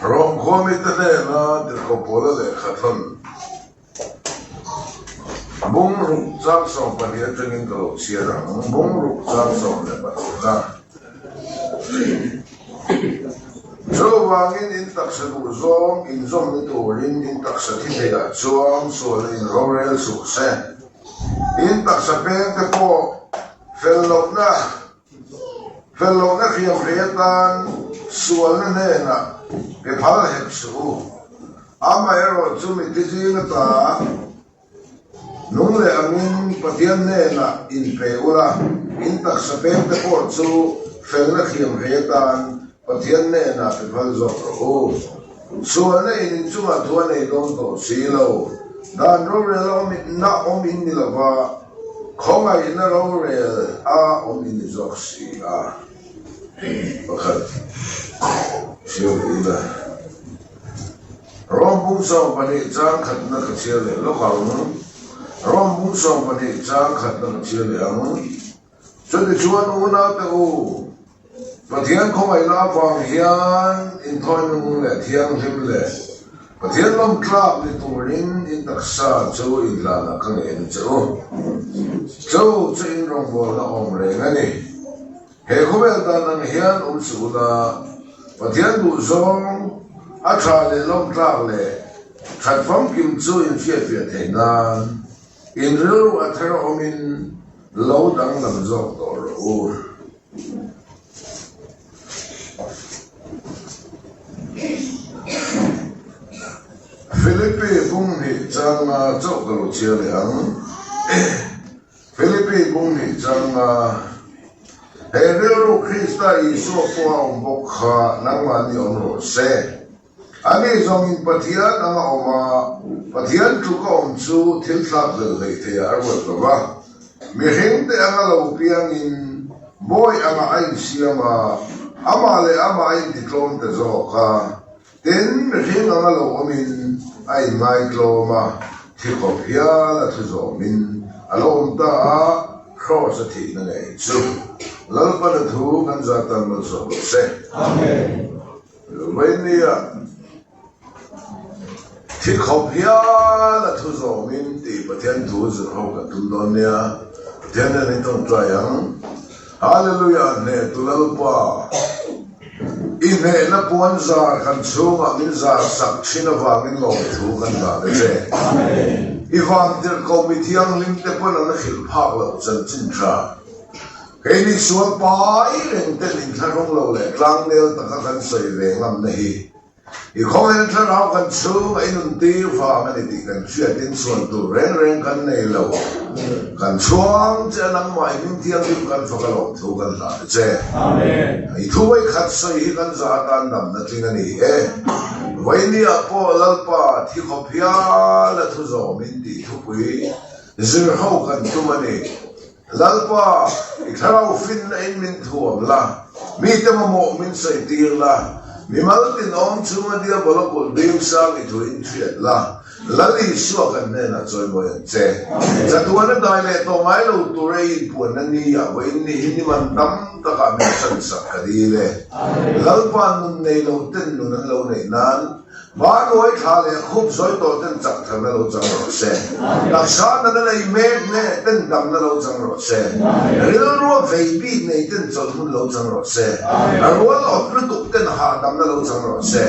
Rom khuamite hnena tirhkoh Paula lehkha thawn Bung ruk chang 12 atangin ka lo chhiar ang. Bung ruk chang 12 na. Chuvangin in taksa duh zawng inzawmna turin in taksa thi theiah chuan sualna in rorel suh se. In taksa pengte pawh fel lohna Fel lohna hriam hrei atan sualna hnenah pe phal hek suh u. Amaherawh chu mithi zing ata nung leh angin Pathian hnenah inpe ula, in taksa pengte pawh chu felna hriam hrei atan Pathian hnenah pe phal zawk rawh u. Sualna in inchungah thu a nei dawn tawh si lo. Dan rorel a awm na awm in ni lova, Khawngaihna rorel a awm in ni zawk si a, pakhat chhiar leh ila. Rom bung 12 chang khatna ka chhiar leh lawk ang. Rom bung 12 chang khatna ka chhiar leh ang. Chutichuan unaute u, Pathian khawngaihna avang hian inthawi nung leh thianghlim leh Pathian lawmtlak ni turin in taksa chu inhlanah ka ngen che u. Chu chu in rawngbawlna awm reng a ni. He khawvel dan ang hian awm suh ula, Pathian duhzawng a tha leh lawmtlak leh that famkim chu inhriatfiah theih nan in rilru a thar awmin lo danglam zawk tawh rawh u. Philippi bung hnih changa chauh ka lo chhiar leh ang. Philippi bung hnih changa he rilru Krista Isua pawh a awm bawk kha nangmahni awm rawh se. Ani zawngin Pathian anga awm a, Pathian tluk a awm chu thil thlak hlel hleih theiah a ruat lo va. Mihringte anga lo piangin bawi anga a insiam a, amah leh amah a intitlawm ta zawk a. Tin, mihring anga lo awmin a inngaitlawm a, thi khawp hial a thu zawmin a lo awm ta a, Kraws a thihna ngei chu Lalpana thu kan zah tan malsawm rawh se. Amen. Vainia thi khawp hial a thu zawmin tih Pathian thu zir ho kan tum dawn nia. Pathian nen in tawngtai ang. Hallelujah Hnehtu Lalpa, i hnehna puan zar kan chhungah min zar sak thin avangin lawmthu kan dah ta che. I vantirhkoh mi thianghlim te pawn an hrilh phak loh chanchin tha. Keini sual pai reng ten inthlahrung lo leh tlangnel taka kan sawi ve ngamna hi i khawngin thlarau kan chhung a inuntir vang a ni tih kan hriatin sual tur reng reng kan nei lo. Kan chhuang che a nangmah i hming thianghlim kan fak a lawm thu kan hlah ta che. I thu vawikhat sawi hi kan za atan damna tling a ni e. Vawinia pawh Lalpa thi khawp hial a thu zawmin tih thupui zir ho kan tum a ni. Lalpa, i thlarau finna in min thuam la, mite mamawh min sawi tir la, mimal tin awm chunga diabola kulh bing sang i thu in hriat la, Lal Isua kan hnenah chawimawi ang che. Chatuana dai leh tawh ngai lo tur ei inpuanna ni ah vawiin ni hi ni man tam takah min chansak ka dil e. Lalpa nun nei lo ten nun an lo neih nan, Hmanuai thla leh khup zawi tawh ten chak tharna lo chang rawh se. Taksa nana nei mek nge ten damna lo chang rawh se. Rilrua vei bik nei ten chawlh hmun lo chang rawh se. A rual awt lutuk ten hahdamna lo chang rawh se.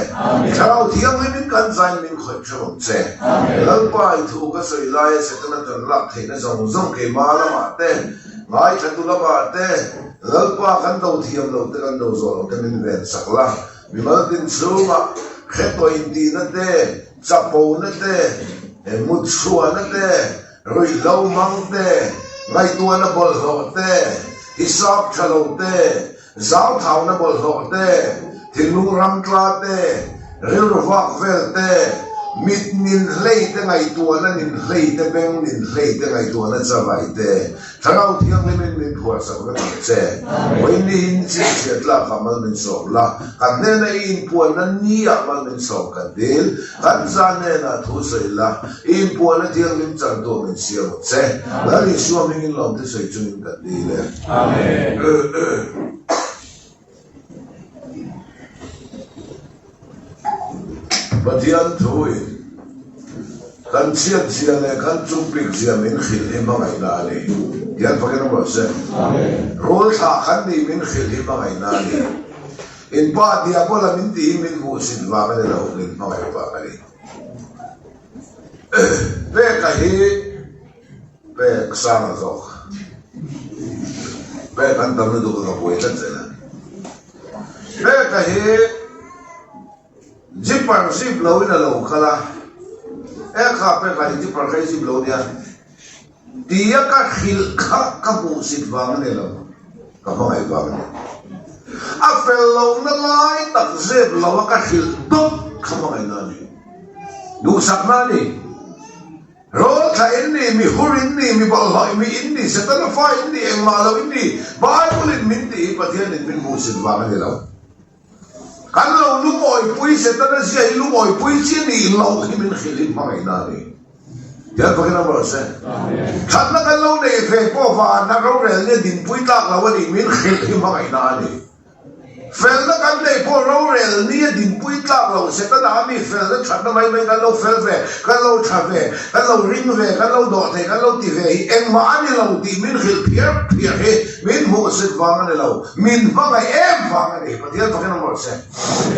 I thlarau thianghlimin kan zain min khawih hrep ang che. Lalpa i thu ka sawi laia Setana tan lak theihna zawng zawng keimah lamah te, ngaithla tu lamah te, Lalpa kan do thiam lo te kan do zawh lo te min ven sak la. Mimal tin chhungah hretawh intihna te, chapona te, mutchhuahna te, ruihhlo hmang te, ngaihtuahna bawlhhlawh te, hisap tha lo te, zauthauna bawlhhlawh te, thinlung ramtla te, rilru vak vel te, mit nin hlei te ngaihtuahna nin hlei te, beng nin hlei te ngaihtuahna chavai te, Thlarau Thianghlimin min phuahsak vek ang che. Vawiin chhinchhiah tlakah mal min sawm la, kan hnena i inpuanna niah mal min sawm kan dil. Kan za hnenah thu sawi la, i inpuanna thianghlim chantuah min siam ang che. Lal Isua hmingin lawmte sawi chungin kan dil e. Amen. Pathian thuin kan chhiatzia leh kan chungpikzia min hrilh hi hmangaihna a ni. Tian fakin awm rawh se. Rul thlah kan nih min hrilh hi hmangaihna a ni. In pa Diabola min tih hi min hmuhsit vang a ni lo, min hmangaih vang a ni. Peka hi pek sang a zawk. Pek an tam lutuk a ka buai tlat zel a. Peka hi zipper zip lo in a lo kal a, e kha peka hi zipper kha i zip lo nia tia ka hrilh kha ka hmuhsit vang a ni lo, ka hmangaih vang a ni. A fel lohna lai tak zep lo a ka hrilh dawp kha hmangaihna a ni. Duhsakna a ni. Rawlthla in ni, mi hur in ni, mi bawlhhlawh mi in ni, Setana fa in ni, engmah lo in ni, Bible in min tih hi Pathian in min hmuhsit vang a ni lo. Kan lo lungawipui Setana zia hi lungawipui chi a nih loh hi min hrilh hi hmangaihna a ni. Tiang fakin a rawh se. Thatna kan lo neih ve pawh vana rorelna dinpui tlak lo a nih min hrilh hi hmangaihna a ni. Felna kan neih pawh rorel ni a dinpui tlak lo, Setana a mi felna thatna mai mai kan lo fel ve, kan lo tha ve, kan lo ring ve, kan lo dawh thei, kan lo ti ve hi engmah a ni lo tih min hrilh phiar phiar hi min hmuhsit vang a ni lo, min hmangaih em vang a ni. Pathian fakin awm rawh se.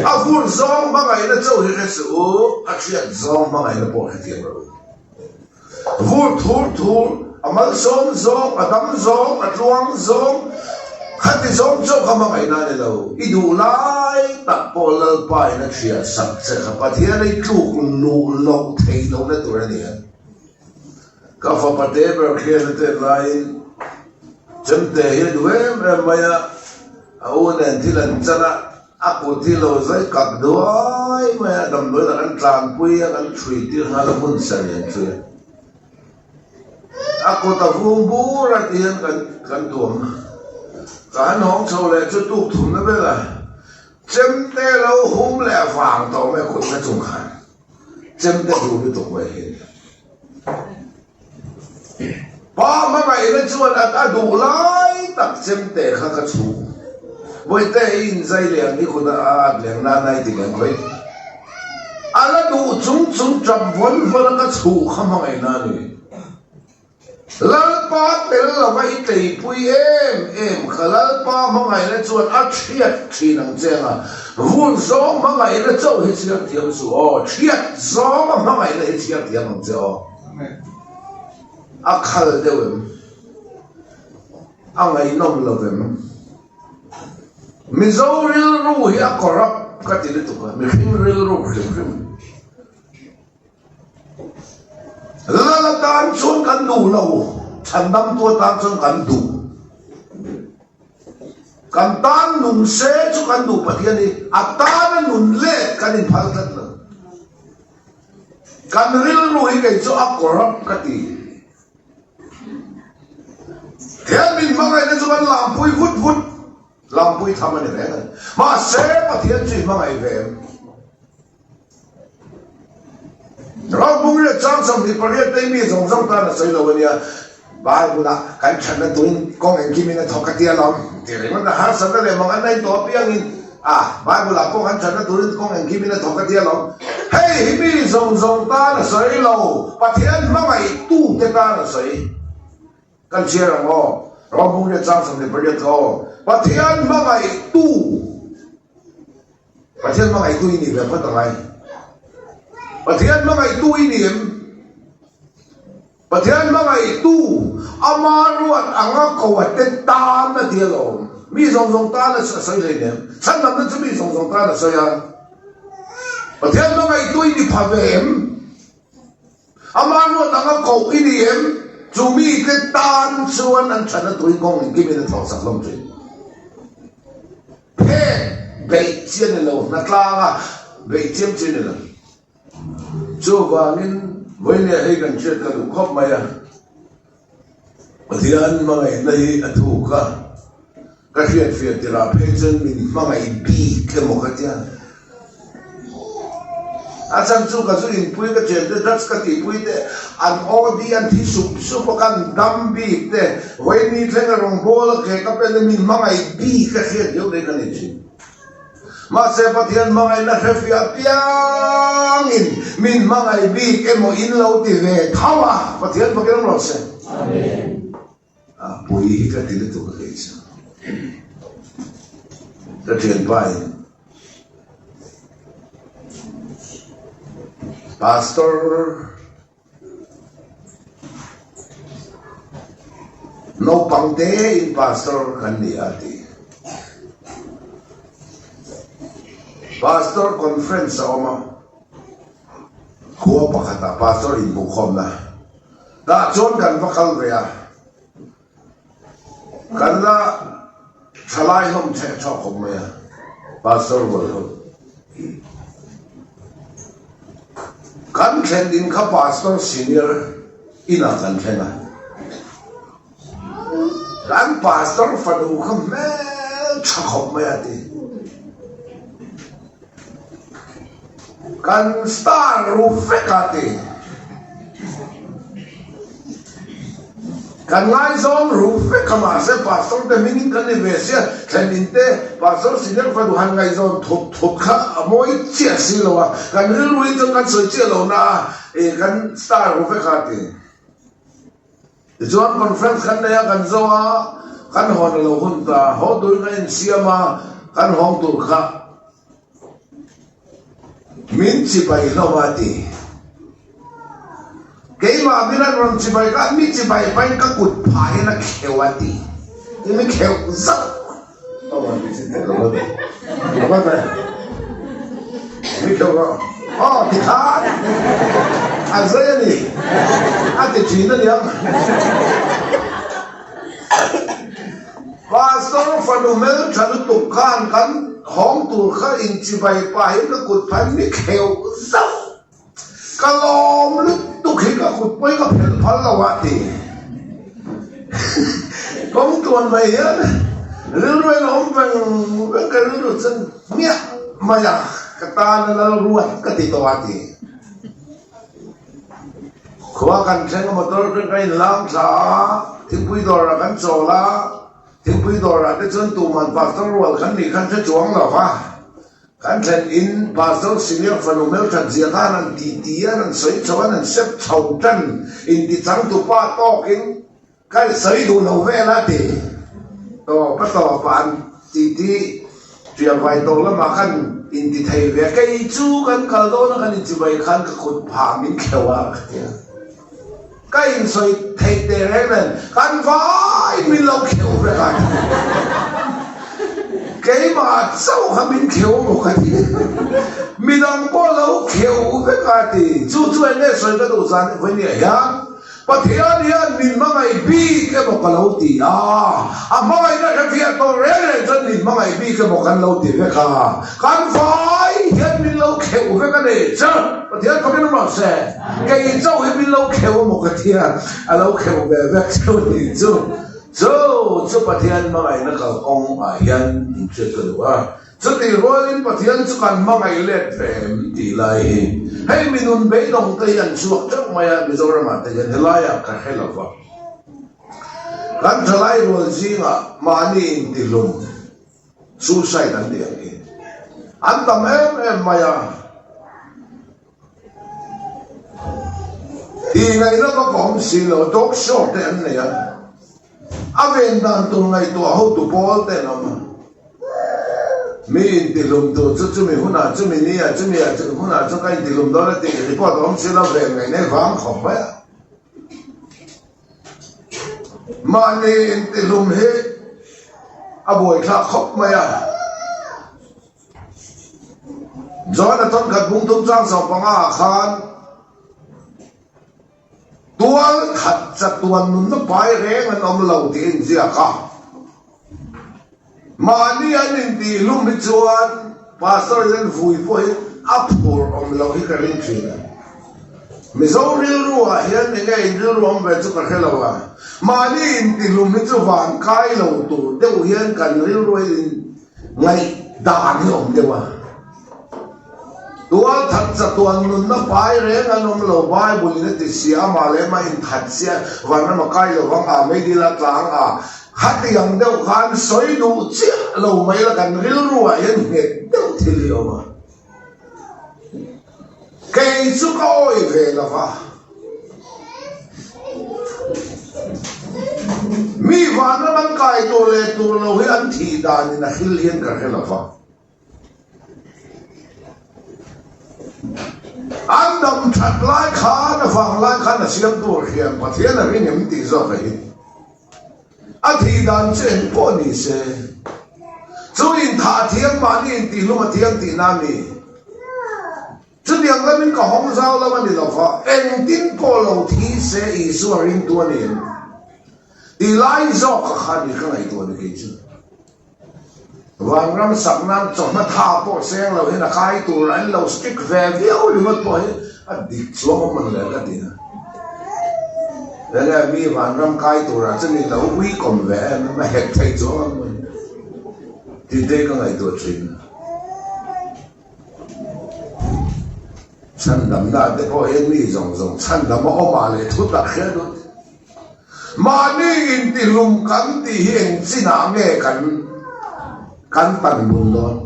A vur zawng hmangaihna chauh hi hre suh u, a hriat zawng hmangaihna pawh hrethiam rawh u. Vur thur thur, a malsawm zawng, a dam zawng, a tluang zawng, khati zawng chauh kha hmangaihna a ni lo. I duh lai tak pawh Lalpa in a thiah sak che kha Pathian ei tluk luh loh theih lohna tur a ni a. Ka fapa te ber khian a tet laiin chemte hi a duh em em mai a, a u nen thil an chan a, A kut hi lo zai kak duai mai a, damdawiin ah kan tlanpui a, kan chhui tir nghal a hmun ser lian chui a. A kut a vung bur a ti hian kan kan tuam a. Ka han hawng chho leh chu tuk thumna vel a, chemte lo hum leh a vang tawh mai a kut na chung khan. Chemte duh lutuk mai hi. Pa hmangaihna chuan a a duh lai tak chemte kha ka chhung. Bawihte i inzai leh ang i kut a at leng nan a i ti leng khawih. A la duh chung chung tap vawn vawn a ka chhuh kha hmangaihna a ni. Lalpa tel lova i tleipui em em kha Lalpa hmangaihna chuan a thiat thin ang che anga, vun zawng hmangaihna chauh hi chhiar thiam suh aw, thiat zawnga hmangaihna hi chhiar thiam ang che aw. A khal deuh em? A ngaihnawm lo em? Mizo rilru hi a corrupt ka ti lutuk a, mihring rilru hrim hrim. Lal atan chuan kan duh lo, chhandamtu atan chuan kan duh. Kan tan nun se chu kan duh Pathian hi a tana nun let kan inphal tlat lo. Kan rilru hi kei chu a corrupt ka ti. He min hmangaihna chu kan lampui vut vut, lampui tham a ni reng a ni. Mahse Pathian chu i hmangaih ve em? Ram leh chang 28 te mi zawng zawng tan a sawi lo a nia. Bible ah kan thatna turin kawng engkim in a thawk a tia lawm tih ringawt a harsatna leh mang an la intawh apiangin a Bible ah pawh kan thatna turin kawng engkim in a thawk a tia lawm. Hei hi mi zawng zawng tan a sawi lo, Pathian hmangaihtu te tan a sawi. Kan chhiar ang aw, Ram leh chang 28 kha aw, Pathian hmangaihtu. Pathian hmangaihtu i nih ve phawt ang ai. Pathian hmangaihtu i ni em? Pathian hmangaihtu ama ruat anga ko a te tan a ti alawm. Mi zawng zawng tan a sawi hlei nem. Chhandamna chu mi zawng zawng tan a sawi a. Pathian hmangaihtu i ni pha ve em? Ama ruat anga koh i ni em? Chu mite tan chuan an thatna turin kawng engkimin a thawhsak hlawm thin. Phek beih chi a ni lo, hnatlanga beih chiam chi a ni lo. Chuvangin vawinia hei kan hriat ka duh khawp mai a, Pathian hmangaihna hi a thuk a, ka hriatfiah tirah phei chuan min hmangaih bik emaw ka tia. A chhan chu ka zu inpui ka thian te drugs ka tihpui te an OD an thi sup sup a kan dam bik te vawiin thleng a rawn bawl a ke ka pen a min hmangaih bik a hriat deuh daih ka nei thin. Mahse Pathian hmangaihna hrefiah piangin min hmangaih bik emaw in lo ti ve tho a, Pathian fakin awm rawh se. Amen. A pui hi ka ti lutuk a kei chu. Ka thianpa in Pastor Naupang te in pastor kan ni a ti. Pastor conference a awm a, khua pakhatah pastor inhmuhkhawmna. Tah chuan kan va kal ve a, kan la thalai hlawm theh thawk khawp mai a, Pastor rual ho. Kan thlen in kha Pastor senior inah kan thleng a, kan Pastor fanu kha hmel tha khawp mai a ti. Kan star ru vek a ti. Kan ngaizawng ru vek a mahse pastor te hmingin kan ni ve sia thlenin te pastor senior fanu han ngaihzawn thut thut kha a mawi chiah si lo a kan rilru hi chuan kan sawi chiah lo na a ih kan star ru vek a ti. Tichuan conference kan nei a kan zo a kan hawn a lo hun ta haw turin kan insiam a kan hawng tur kha Min chibai hlawm a ti. Keimah min an rawn chibai kha mi chibai pahin ka kut phahin a kheuh a ti. Ti mi kheuh zauh. Mi kheuh rawh. Aw ti khan a zai a ni. A ti thin a niang. Pastor fanu hmeltha lutuk khan kan hawng tur kha inchibai pahin ka kut phan mi kheuh zauh. Ka lawm lutuk hi ka kut pawi ka phelh phal lo a ti. Kawng tuan mai hian rilru in a awm veng veng ka rilru chuan hmiah mai a, ka tan a lal ruat ka ti tawh a ti. Khua kan thleng a motor te kan inlang thla a, thingpui dawrah kan chawl a, thingpui dawrah te chuan tuman pastor rual kan nih khan hre chuang lo va, kan thlen in pastor senior fanu hmelthat zia khan an ti ti a, an sawi chho a, an sep chho tan inti changtupa tawkin Ka sawi duh lo vel a ti tawp a tawp a an ti ti tial vai tawh lamah khan inti thei ve a, kei chu kan kal dawn a kan inchibai khan ka kut phah min thleuh a ka ti a, ka insawi theih teh reng nen kan vai min lo kheuh vek a ti, keimah chauh kha min kheuh maw ka ti, midang pawh lo kheuh vek a ti, chu chu eng nge sawi ka duh zan vawinia hian. Pathian hian min hmangaih bik emaw ka lo ti a, a hmangaihna hre fiah tawh reng reng chuan min hmangaih bik emaw kan lo ti vek a, kan vai hian min lo kheuh vek a ni. Chu Pathian fakin awm rawh se, kei chauh hi min lo kheuh emaw ka ti a, a lo kheuh ve vek cheu a ni chu. Chu chu Pathian hmangaihna kalkawng ah hian inhriat ka duh a. Chutih rualin Pathian chu kan hmangaih let ve em tih lai hi hei mi nun beidawng te hi an chhuak teuh mai a, Mizoramah te hian helaiah ka hre lo va. Kan thalai rual zingah mahni intihlum, suicide an tih ang hi an tam em em mai a. Tih ngaihna vak a awm si lo, talk show te an nei a, a ven dan tur ngaihtuah hotu pawl te an awm a. Mi intihlum tur chu chumi hunah chumi ni ah chumi ah hunah chu ka intihlum dawn a tih report a awm si lo ven ngaihna i vang khawp mai a. Mahni intihlum hi a buaithlak khawp mai a. John a tawnkhat bungtum chang 15 ah khan Tual khat chatuan nunna pai reng an awm lo tih a inziak a. Mahni an intihlum hi chuan Pastor hian vui pawh hi a phur awm loh hi ka ring thin a. Mizo rilru ah hian enge in rilru awm ve chu ka hre lo a, mahni intihlum hi chu van kai lo tur deuh hian kan rilru a in ngaihdan hi awm deuh a. Tualthat chatuan nunna pai reng an awm lo, Bible in a ti sia, amah leh amah inthat sia, vanram a kai lo vang a, meidil a tlang a. Khatiang deuh khan sawi duh chiah lo mai la kan rilru ah hian nghet deuh thil hi a awm a. Kei chu ka awi ve lo va. Mi vanram an kai tur leh tur lo hi an thih dan in a hril hian ka hre lo va. An dam that lai khan a vang lai khan a siam tur hian Pathian a ring em tih zawk a hi. A thih dan chu eng pawh ni se, chu inthah a thiang mahni intihlum a thiang tihna a ni. Chutiang lamin ka hawng zau lam a ni lo va, engtin pawh lo thi se Isua ringtu a ni em tih lai zawk a kha ni ka ngaihtuah ni kei chu. Vanram sak nan chawhma tha pawh seng lo hian a kai tur an lo strict ve viau ringawt pawh hi a dik chuang awm ang le ka ti a. Enge mi vanram kai turah chuan i lo ui kawm ve em em a hek thei chuang ang mai tih te ka ngaihtuah thin a. Chhandamna te pawh hian mi zawng zawng chhandam a awm ah leh thu tak hriat dawt. Mahni intihlum kan tih hi eng chinah nge kan kan pan bun dawn?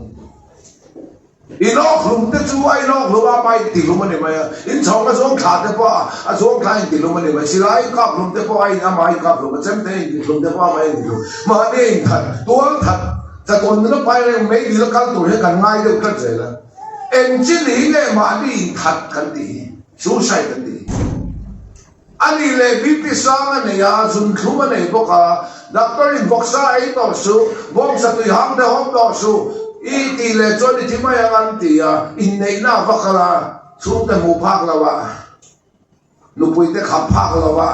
Inawkhlum te chu a inawkhlum a, amah intihlum a ni mai a. Inchhawng a zawng thla te pawh a, a zawng thla intihlum a ni mai. Silai inkaphlum te pawh a in amah inkaphlum a, chemte intihlum te pawh amah intihlum. Mahni inthat, tualthat, chatuan nuna pai reng mai dil a kal tur hi kan ngai deuh tlat zel a. Eng chin hi nge mahni inthat kan tih hi? Suicide kan tih hi? A nih leh BP sang a nei a, zunthlum a nei bawk a, doctor in vawksa ei tawh suh, bawngsa tui hang te hawp tawh suh i tih leh chuan i thi mai ang an ti a, inneihna a va kal a, chhungte hmuh phak lo a, nupui te khap phak lo a,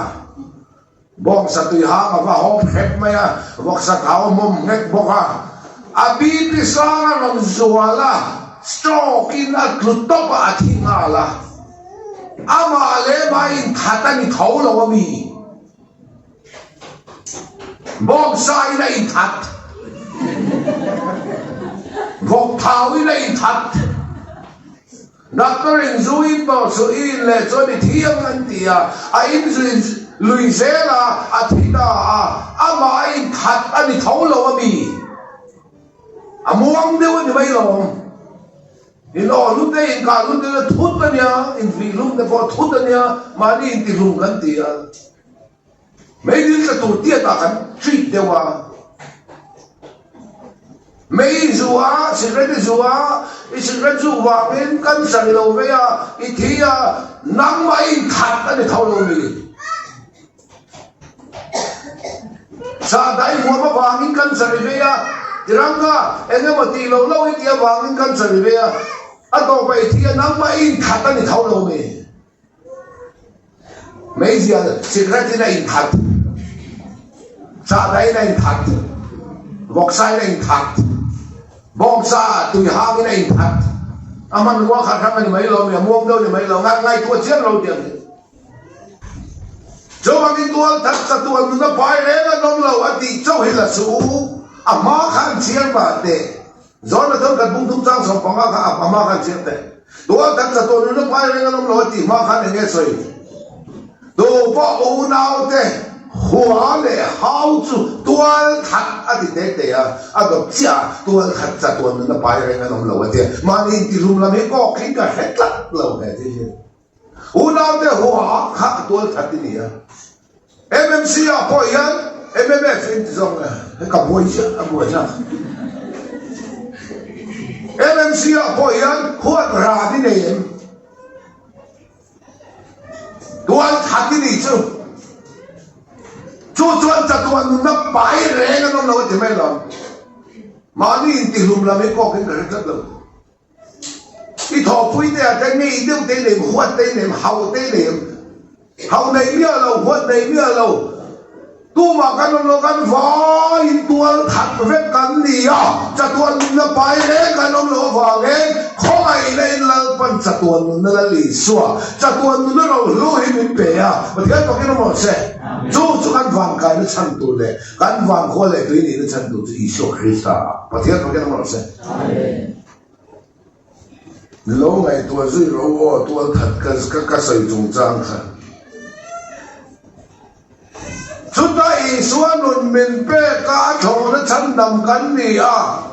bawngsa tui hang a va hawp hrep mai a, vawksa thau a hmawm nghek bawk a, a BP sang a rawn zual a, stroke in a tlu tawp a, a thi nghal a. Amah leh mah inthat a ni tho lo a mi? Bawngsa in a inthat. Vawkthau in a inthat. Doctor in zu in tawh suh i in leh chuan i thi ang an ti a, a in zui lui zel a, a thi ta a, amah a inthat a ni tho lo a mi? A muang deuh a ni mai lawm. In aw lut te, in kah lut te thut a nia, in vih lum te pawh thut a nia, mahni in ti hlum kan ti a. Meidil tla tur tiat ah kan treat deuh a. Mei i zu a, cigarette i zu a, i cigarette zu vangin cancer i lo vei a, i thi a, nangmah i inthat a ni tho lo mi. Sahdah i huam avangin cancer i vei a, tiranga eng emaw tih lo lo i tih avangin cancer i vei a, a tawpah i thi a, nangmah i inthat a ni tho lo mi? Meizial cigarette in a inthat, sahdah in a inthat, vawksa in a inthat, bawngsa tuihang in a inthat, a hmanrua kha hrang a ni mai lo mi, a muang deuh a ni mai lo, ngaihtuah chiang lo tih ang hi. Chuvangin tualthat chatuan nuna pai reng an awm lo a tih chauh hi la suh u, a hma khan chhiar mah teh. Zawn a thawm khat bung thum chang 15 kha a hma khan chhiar teh. Tualthat chatuan nuna pai reng an awm lo a tih hma khan eng nge sawi? Tu pawh unaute hua leh hau chu tualthat a ti teh teh a, a dawp chiah a, tualthat chatuan nuna pai reng an awm lo a tia. Mahni intihlum lam hi kawk hi ka hre tlat lo he thil hi. Unaute huaha kha a tual that i ni a. MMC ah pawh hian MMF in ti zawng e, he ka buai chiah a buai na. MMC ah pawh hian huat ran i nei em? Tual that i nih chu. Chu chuan chatuan nunna pai reng an awm lo a ti mai lo. Mahni intihlum lam hi kawkin ka hre tlat lo. I thawhpui te ah te ngei deuh te i neim, huat te i neim, hauh te i neim, hauh nei miah lo, huat nei miah lo, tumah kan awm lo, kan vaiin tual that vek kan ni a, chatuan nunna pai reng kan awm loh avangin khawngaihna in Lalpan chatuan nunna Lal Isua chatuan nunna rohlu hi min pe a, Pathian fakin awm rawh se. Chu chu kan vankaina chhan tur leh kan vankhua leh tui nihna chhan tur chu Isua Krista ah Pathian fakin awm rawh se. Lo ngaihtuah zui ro aw tual that ka ka sawi chungchang kha. Chuta Isua nun. nun min pek a, a thlawhna chhandam kan ni a.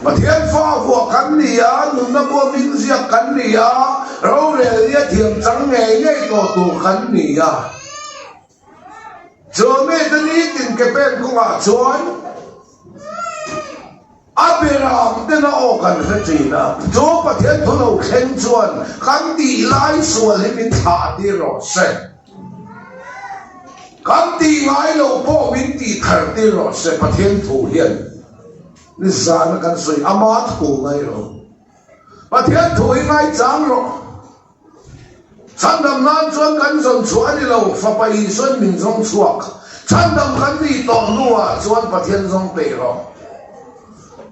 Pathian fa vuah kan ni a, nunna pawh hming ziak kan ni a, rorel hi a thiam chang ngei ngei tawh tur kan ni a. Chu mite nitin ke pen kawngah chuan a beram tena aw kan hre thin a, chu Pathian thu lo thleng chuan kan tih lai sual hi min thlah tir rawh se. Kan tih ngai loh pawh min tih thar tir rawh se Pathian thu hian. Nizana kan sawi ama thu ngai rawh. Pathian thu hi ngaichang rawh. Chhandam nan chuan kan zawn chhuah a ni lo, Fapa Isuan min zawng chhuak. Chhandam kan nih tawh hnuah chuan Pathian zawng peih rawh.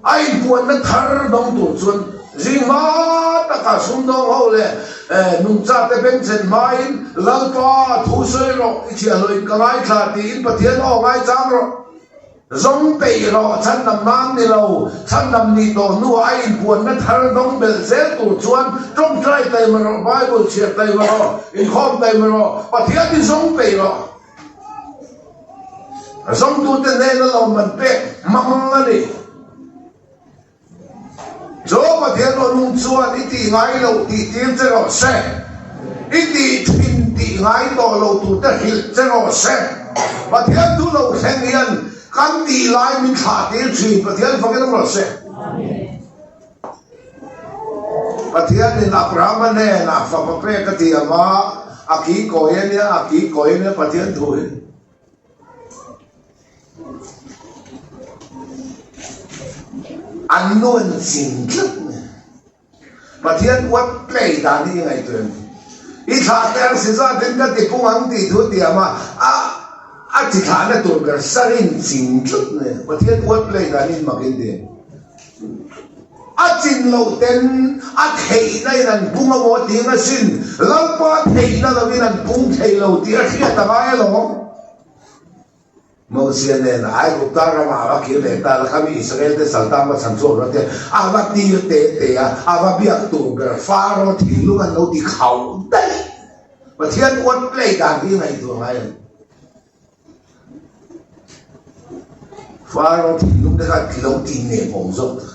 A inpuanna thar dawng tur chuan zing hma takah sumdawng ho leh nungchate bengchhen hmain, Lalpa, thu sawi rawh, i thiahhlawhin ka ngaithla tiin Pathian aw ngaichang rawh. Zawng peih rawh, chhandam nan ni lo, chhandam nih tawh hnuah a inpuanna thar dawng belh zel tur chuan tawngtai taima rawh, Bible chhiar taima rawh, inkhawm taima rawh, Pathian hi zawng peih rawh. A zawngtute hnena lawmman pek hmang a ni. Chu Pathian aw nung chuan i tih ngai loh tih tir che rawh se, i tih thin tih ngai tawh lo tur te hrilh che rawh se. Pathian thu lo thleng hian kan tih lai min thlah tir thin, Pathian fakin awm rawh se. Pathianin Abrahama hnenah fapa pek a tiam a, a ki kawi a nia, a ki kawi a nia Pathian thu hi. An nu an ching tlat mai. Pathian what play dan hi i ngaihtuah em? I thlah te ang si zat in ka ti pung ang tih thu tiam a, a a chi thlahna tur ber sarin ching tlat mai. Pathian what play dan hi mak in ti em? A chin loh ten a theihna in an pung amaw tih ang asin, Lalpa theihna lovin an pung thei lo tih a hriat a ngai alawm. Mosia nen Aigupta ramah a va kir leh ta la, khami Israel te saltan va chhan chhuak rawh tia a va tir te te a, a va biak tur ber Faro thinlung an lo ti khauh daih. Pathian uat play dan hi ngaihtuah ngai a ni. Faro thinlung te kha lo ti nem awm zawk ta.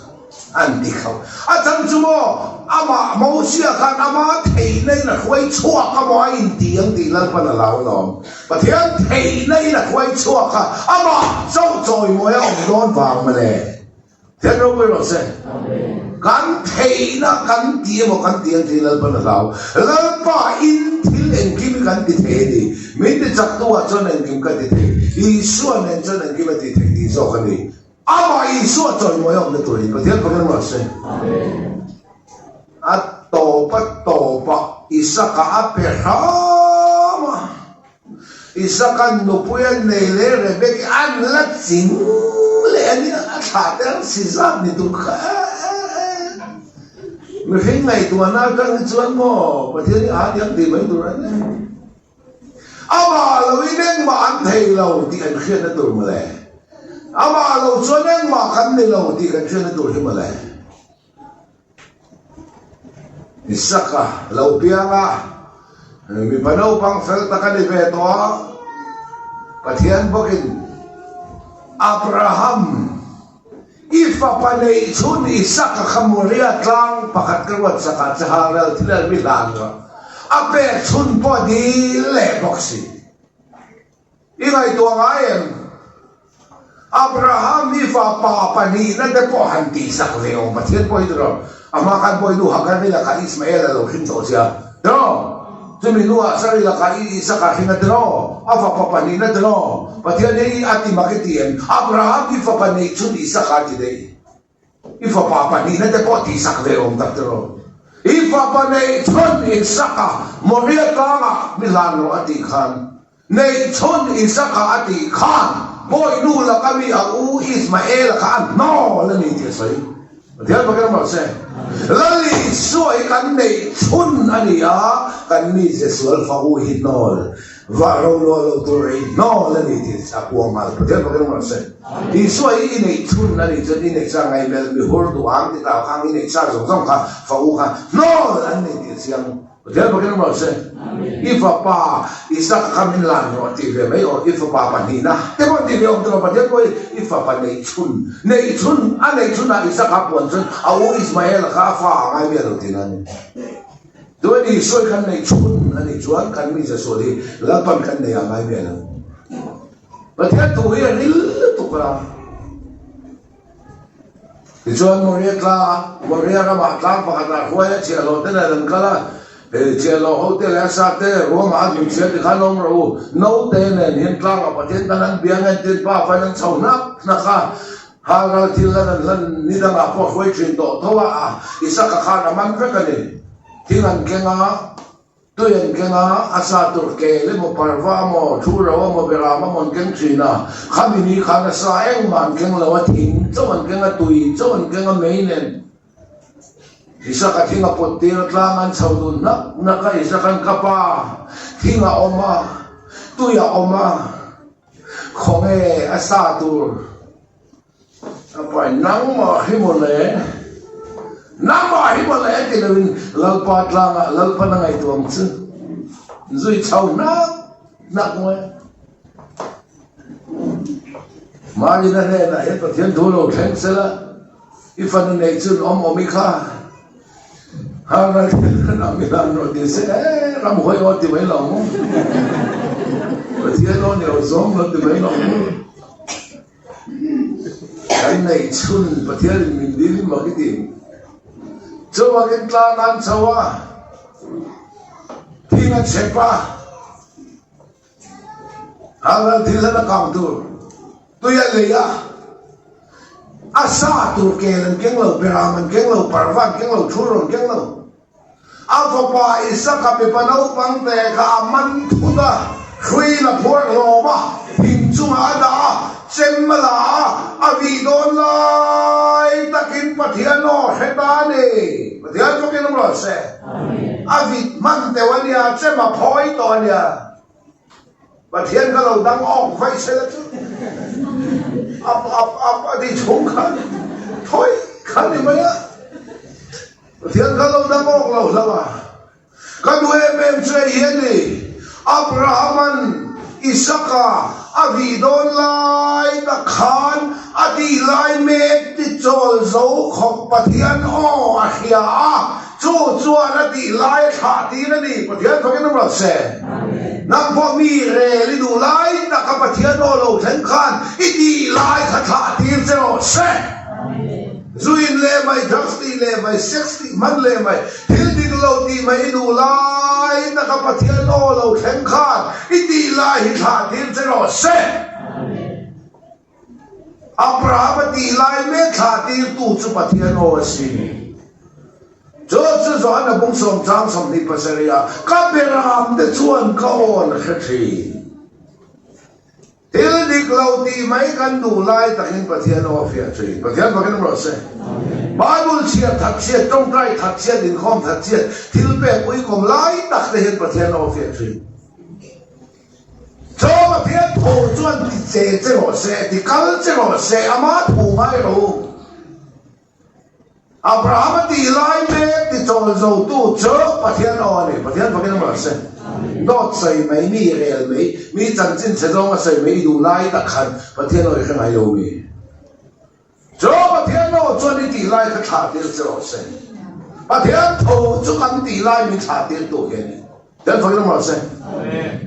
An ti khauh. A chang chu maw, amah Mosia khan ama theihna in a hruai chhuak a maw a inti ang tih Lalpan a lau lawm. Pathian theihna in a hruai chhuak a, amah chauh chawimawi a awm dawn vang mawle. Pathian ropui rawh se. Kan theihna kan ti emaw kan ti ang tih Lalpan a hlau. Lalpa in thil engkim hi kan ti thei a ni. Min ti chak tu ah chuan engkim ka ti thei. Isua nen chuan engkim a ti thei tih zawk a ni. Amah Isua chawimawi a awmna tur hi Pathian pakin ruah se. A tawp a tawp a Isaka a pe hram a. Isaka nupui a nei leh Rebeki an la ching leh a nia, a thlah te ang si zat ni tur kha e e e. Mihring ngaihtuahna atang hi chuan maw Pathian hi a diam tih mai tur a nia. Amah lo in engmah an thei lo tih kan hriatna tur mawle. Amah lo chuan engmah kan ni lo tih kan hriatna tur hi mawle. Isaka lo piang a, mipa naupang fel tak a ni ve tawh a, Pathian bawkin Abraham I fapa neih chhun Isaka kha Moria tlang pakhat ka ruat sak ah che halral thil a mi hlan rawh. A pek chhun pawh a dil leh bawk si. I ngaihtuah ngai em? Abraham i fapa pahnihna te pawh han tihsak ve awm Pathian pawh hi tiraw? A hma khan pawh i nu Hagar-i lakah Ismael a lo hring tawh sia tiraw? Chumi hnuah Sari lakah i Isaka hring a tiraw? A fapa pahnihna tiraw? Pathian hi a ti mak i ti em? Abraham i fapa neih chhun Isaka a ti daih. I fapa pahnihna te pawh tihsak ve awm tak tiraw? I fapa neih chhun Isaka Moria tlangah mi hlan rawh a tih khan, neih chhun Isaka a tih khan bawihnu laka mi a u Ismaela kha a hnawl a ni tih a sawi. Pathian pakin rawh se. Lal Isua hi kan neih chhun a ni a, kan mize sual fa u hi hnawl, vah ro luah lo tur ei hnawl a ni tih a puang nghal. Pathian pakin rawh se. Isua hi i neih chhun a nih chuan i neih sa ngaihmelh mi hur duh ang ti tau khang i neih sa zawng zawng kha fa u kha hnawl an nei tih a chiang. Pathian pakin rawh se. I fapa Isaka kha min lan rawh tih ve mai aw, i fapa pahnihna te pawh tih ve awm tawh lo, Pathian pawh hi i fapa neih chhun, neih chhun, a neih chhunah Isaka a puan chuan a u Ismaela kha a fa a ngai miah lo tihna a ni. Chuan Isua hi kan neih chhun a nih chuan kan mize sual hi Lalpan kan neih a ngai miah lo. Pathian thu hi a ril lutuk a. Tichuan Moria tlangah, Moria ramah tlang pakhatah hruai a chhiahhlawh te nen an kal a, He chhiahhlawh ho te leh a sa te ruangah a dun chhiat tikhan awm rawh u, naute nen hian tlangah Pathian tan an bia nge tin pa fain an chho hnak hnak a, Halral thil lan an hlan ni dangah pawh hruai thin tawh tho a, Isaka khan a man vek a ni. Thing an keng a. Tui an keng a, a sa tur kel emaw, parva emaw, thu ro emaw, beram emaw an keng thin a. Khami ni khan a sa engmah an keng lo a, thing chauh an keng a, tui chauh an keng a, mei nen Isaka thing a put tir a, tlang an chho dun hnak hnak a, Isaka'n ka pa, thing a awm a, tui a awm a, khawnge a sa tur? A pai nangmah hi mawle, nangmah hi mawle ti loin Lalpa tlangah Lalpan a ngaihtuah ang chu zui chho hnak hnak mai. Marina hnenah hian Pathian thu lo thleng sela, i fanu neih chun awm awm i kha har ram i hlan rawh ti se, e ram hawi aw ti mai lo maw? Pathian aw ni lo zawng lo ti mai lo maw? Kan neih chhun Pathian in min dil in mak i ti. Chuvangin tlang an chho a, thing a chep a, halral thil hlan a kang tur, tui a lei a, a sa tur kel an keng lo, beram an keng lo, parva an keng lo, thur an keng lo. A fapa Isaka mipa naupang te kha a man thut a, hrui la phuar hlawm a, thing chungah a dah a, chem a la a, a vih dawn lai takin Pathian aw hre ta a ni. Pathian fakin awm rawh se. A vit hman teuh a nia, chem a phawi tawh a nia. Pathian ka lo dang awk vaih se la chu ap ap ap a ti chhung khan thawi khan ni mai a. Pathian ka lo dang awk lo hlauh a. Ka duh em em chu hei hi a ni, Abrahaman Isaka a vih dawn lai tak khan a tih lai mek ti chawl zo khawp Pathian aw a hria a, Chu chuan a tih lai a thlah tir a ni. Pathian fakin awm rawh se. Nang pawh mi rel i duh lai taka Pathian aw lo thleng khan i tih lai kha thlah tir che rawh se. Zu in leh mai, drugs tih leh mai, sex tih hman leh mai, thil dik lo tih mai i duh lai taka Pathian aw lo thleng khan i tih lai hi thlah tir che rawh se. Abraham a tih lai mek thlah tirtu chu Pathian aw a si. Chu chu Johana bung sawmchang 27 ah, Ka beram te chuan ka aw an hre thin. Thil dik lo tih mai kan duh lai takin Pathian aw a fiah thin. Pathian fakin awm rawh se. Bible chhiar that chhiat, tawngtai that chhiat, inkhawm that chhiat, thil pek uikawm lai tak te hian Pathian aw a fiah thin. Chaw Pathian tho chuan ti che che rawh se, ti kal che rawh se, ama thu ngai rawh u. Abraham a tih lai mek ti chawl zo tu chu Pathian aw a ni. Pathian fakin awm rawh se. Dawt sawi mai, mi rel mai, mi chanchin chhe zawng a sawi mai i duh lai tak khan Pathian aw i hre ngai lo mi. Chaw Pathian aw chuan i tih lai kha thlah tir che rawh se. Pathian tho chu kan tih lai min thlah tir tu hi a ni. Kan fakin awm rawh se.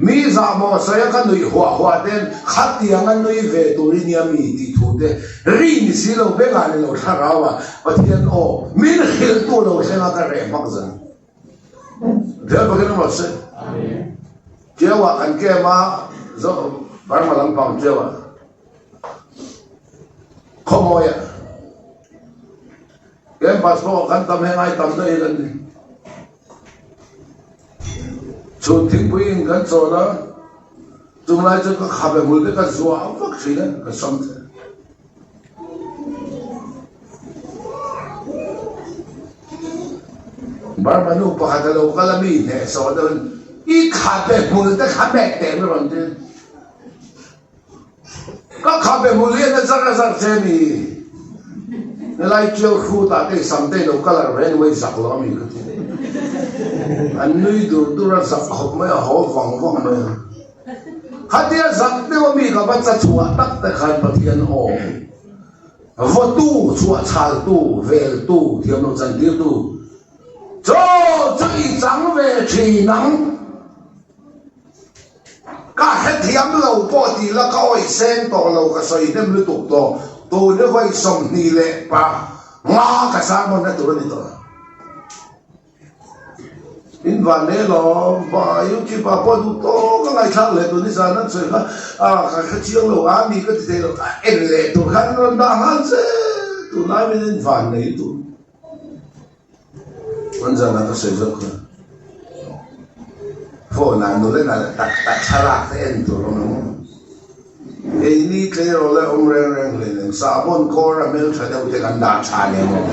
Mi zah maw sawi a ka nuih huah huah ten khatiang a nui ve tur i nia mi tih thu te ri ni si lo bengah ni lo thlarau ah Pathian aw min hrilh tu lo thleng a ka reh hmak zan. Pathian fakin awm rawh se. Tiau ah kan kem a zo Burma lampang tiau ah khawmawi ah campus pawh kan tam heng ai tam daih kan ni. Chhun thingpui in kan chawl a, chung lai chuan ka khabe hmul te ka zuah vak thin a, ka sam te. Burma nu pakhat a lo kal a mi hnehsawh deuh in i khabe hmul te kha mek teh mi rawn ti. Ka khabe hmul hian a zar a zar che ni. Helai tiau hrut ah te i sam te i lo colour ve anyway zak lo a mi ka ti. An nui dur dur a, zak khawp mai a, haw vang vang mai a. Khatia zak deuh a mi ka va cha chhuah tak te khan Pathian aw vawtu, chhuah chhaltu, veltu, thiamlo chantirtu chaw chu i chang ve thin ang. Ka hrethiam lo pawh tih la ka awih seng tawh lo ka sawi hnem lutuk tawh tun hi vawi 25 ka sermon na tur a ni tawh. In van leh lawm va youtube ah pawh duh tawk a ngaihthlak leh tur nizan an sawi kha a ka hre chiang lo a mi ka ti thei lo a en leh tur khan rawn dah nghal che tunlai min in van nei tur. An zan ah ka sawi zawk kha. Phone ah nula nalh tak tak thlalak te en tur awm ang. Keini tleirawl leh awm reng reng hlei nen sahbawn kawr a hmeltha deuh te kan dah tha nen maw.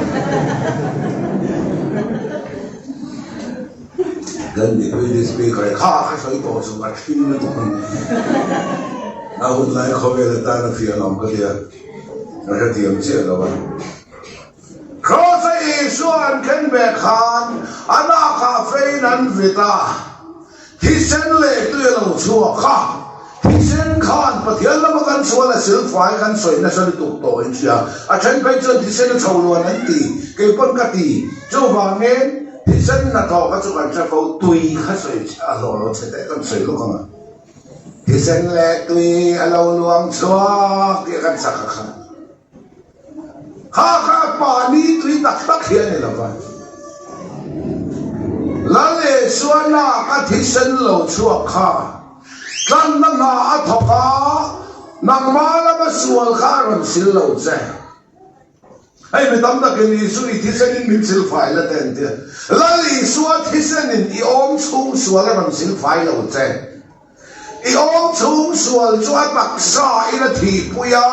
Kan deputy speaker kha ka sawi tawh chu a thim lutuk ang. A hun lai khawvel atan a fiah lo ka tia. Ka hrethiam chiah lo a. Kraws-a Isua an khen ve khan a nakah feiin an vit a, thisen leh tui a lo chhuak a. Thisen khan Pathian lama kan sual a silfai kan sawi nasa lutuk tawh in hria. A then phei chuan thisen a chho luan an ti, kei pawn ka ti. Chuvangin thisen hnathawh kha chu kan hre fo, tui kha sawi a hlawh lo chhe teh kan sawi lawk ang a. Thisen leh tui a lo luang chhuak tih kan sak a kha. Kha kha mahni tui tak tak hi a ni lo va. Lal Isua lak a thisen lo chhuak kha tlanna hna a thawk a, nangmah lama sual kha a rawn sil lo che. Hei mi tam takin Isu i thisenin min sil fai la te an ti a. Lal Isua thisenin i awm chhung sual a rawn sil fai lo che. I awm chhung sual chu a taksa in a thihpui a,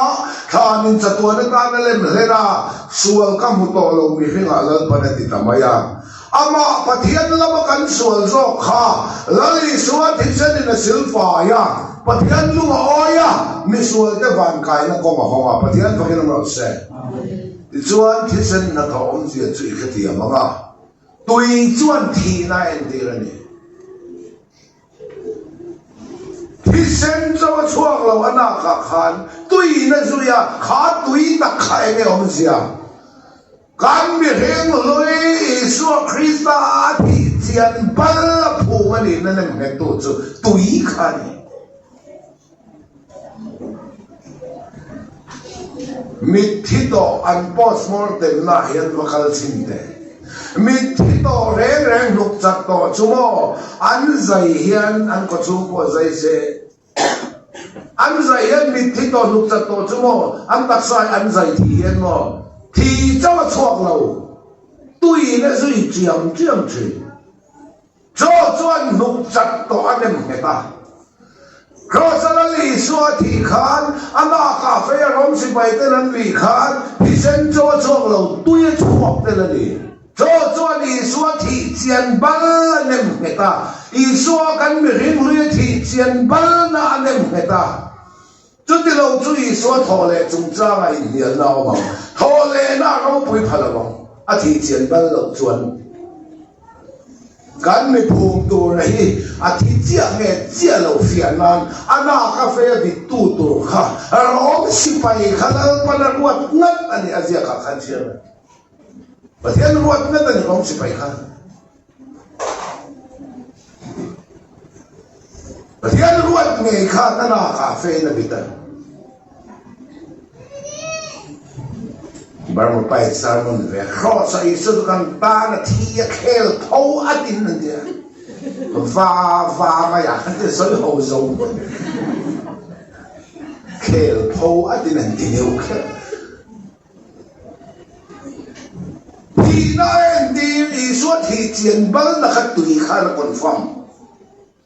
thlanin chatuan atan a lem hlen a, sual ka hmu tawh lo mihringah Lalpan a ti ta mai a. Amah Pathian lama kan sual zawk kha Lal Isua thisenin a silfai a, Pathian lung a awi a, misualte vankaina kawng a hawng a, Pathian fakin awm rawh se. Tichuan thisen hnathawh awmzia chu i hrethiam ang a, tui chuan thihna a entir a ni. Thisen cho a chhuak lo a nakah khan tuiin a zui a, kha tui tak kha eng nge awmzia? Kan mihring hlui Isua Krista a thih chian bal a phum a nihna nem nghettu chu tui kha a ni. Mitthi tawh an postmortem na hian va kal chhin teh. Mitthi tawh reng reng hnuk chak tawh chu maw an zai hian an kawchhung pawh zai se. An zai hian mitthi tawh hnuk chak tawh chu maw an taksa hi an zai thih hian maw thi chauh a chhuak lo tuiin a zui chiam chiam thin. Chaw chuan hnuk chat tawh a nem nghet a. Kraws-a Lal Isua a thih khan a nakah fei a rawng sipai ten an vih khan thisen chaw a chhuak lo, tui a chhuak tel a ni. Chaw chuan Isua thih chian bal a nem nghet a. Isua kan mihring hlui a thih chian balna a nem nghet a. Chuti lo chu Isua thawh leh chungchanga inhnialna a awm ang. Thawh lehna a ropui pha lo ang, a thih chian bal loh chuan. Kan miphum tura hi a thi chiah nge chiah lo fiah nan a nak a fei a dittu tur kha Rom sipai kha Lalpan a ruat ngat a ni a ziakah khan chhiar a. Pathian ruat ngat a ni Rom sipai kha. Pathian ruat ngei khan a nakah fein a bit a. Burma pai sermon ve hrawh sa Isu chu kan tan a thi a khel tho a tin an ti a. Va va mai a kan ti sawi ho zo. Khel tho a tin an ti deuh kher. Thihna a entir Isua thih chian balna kha tui khan a confirm.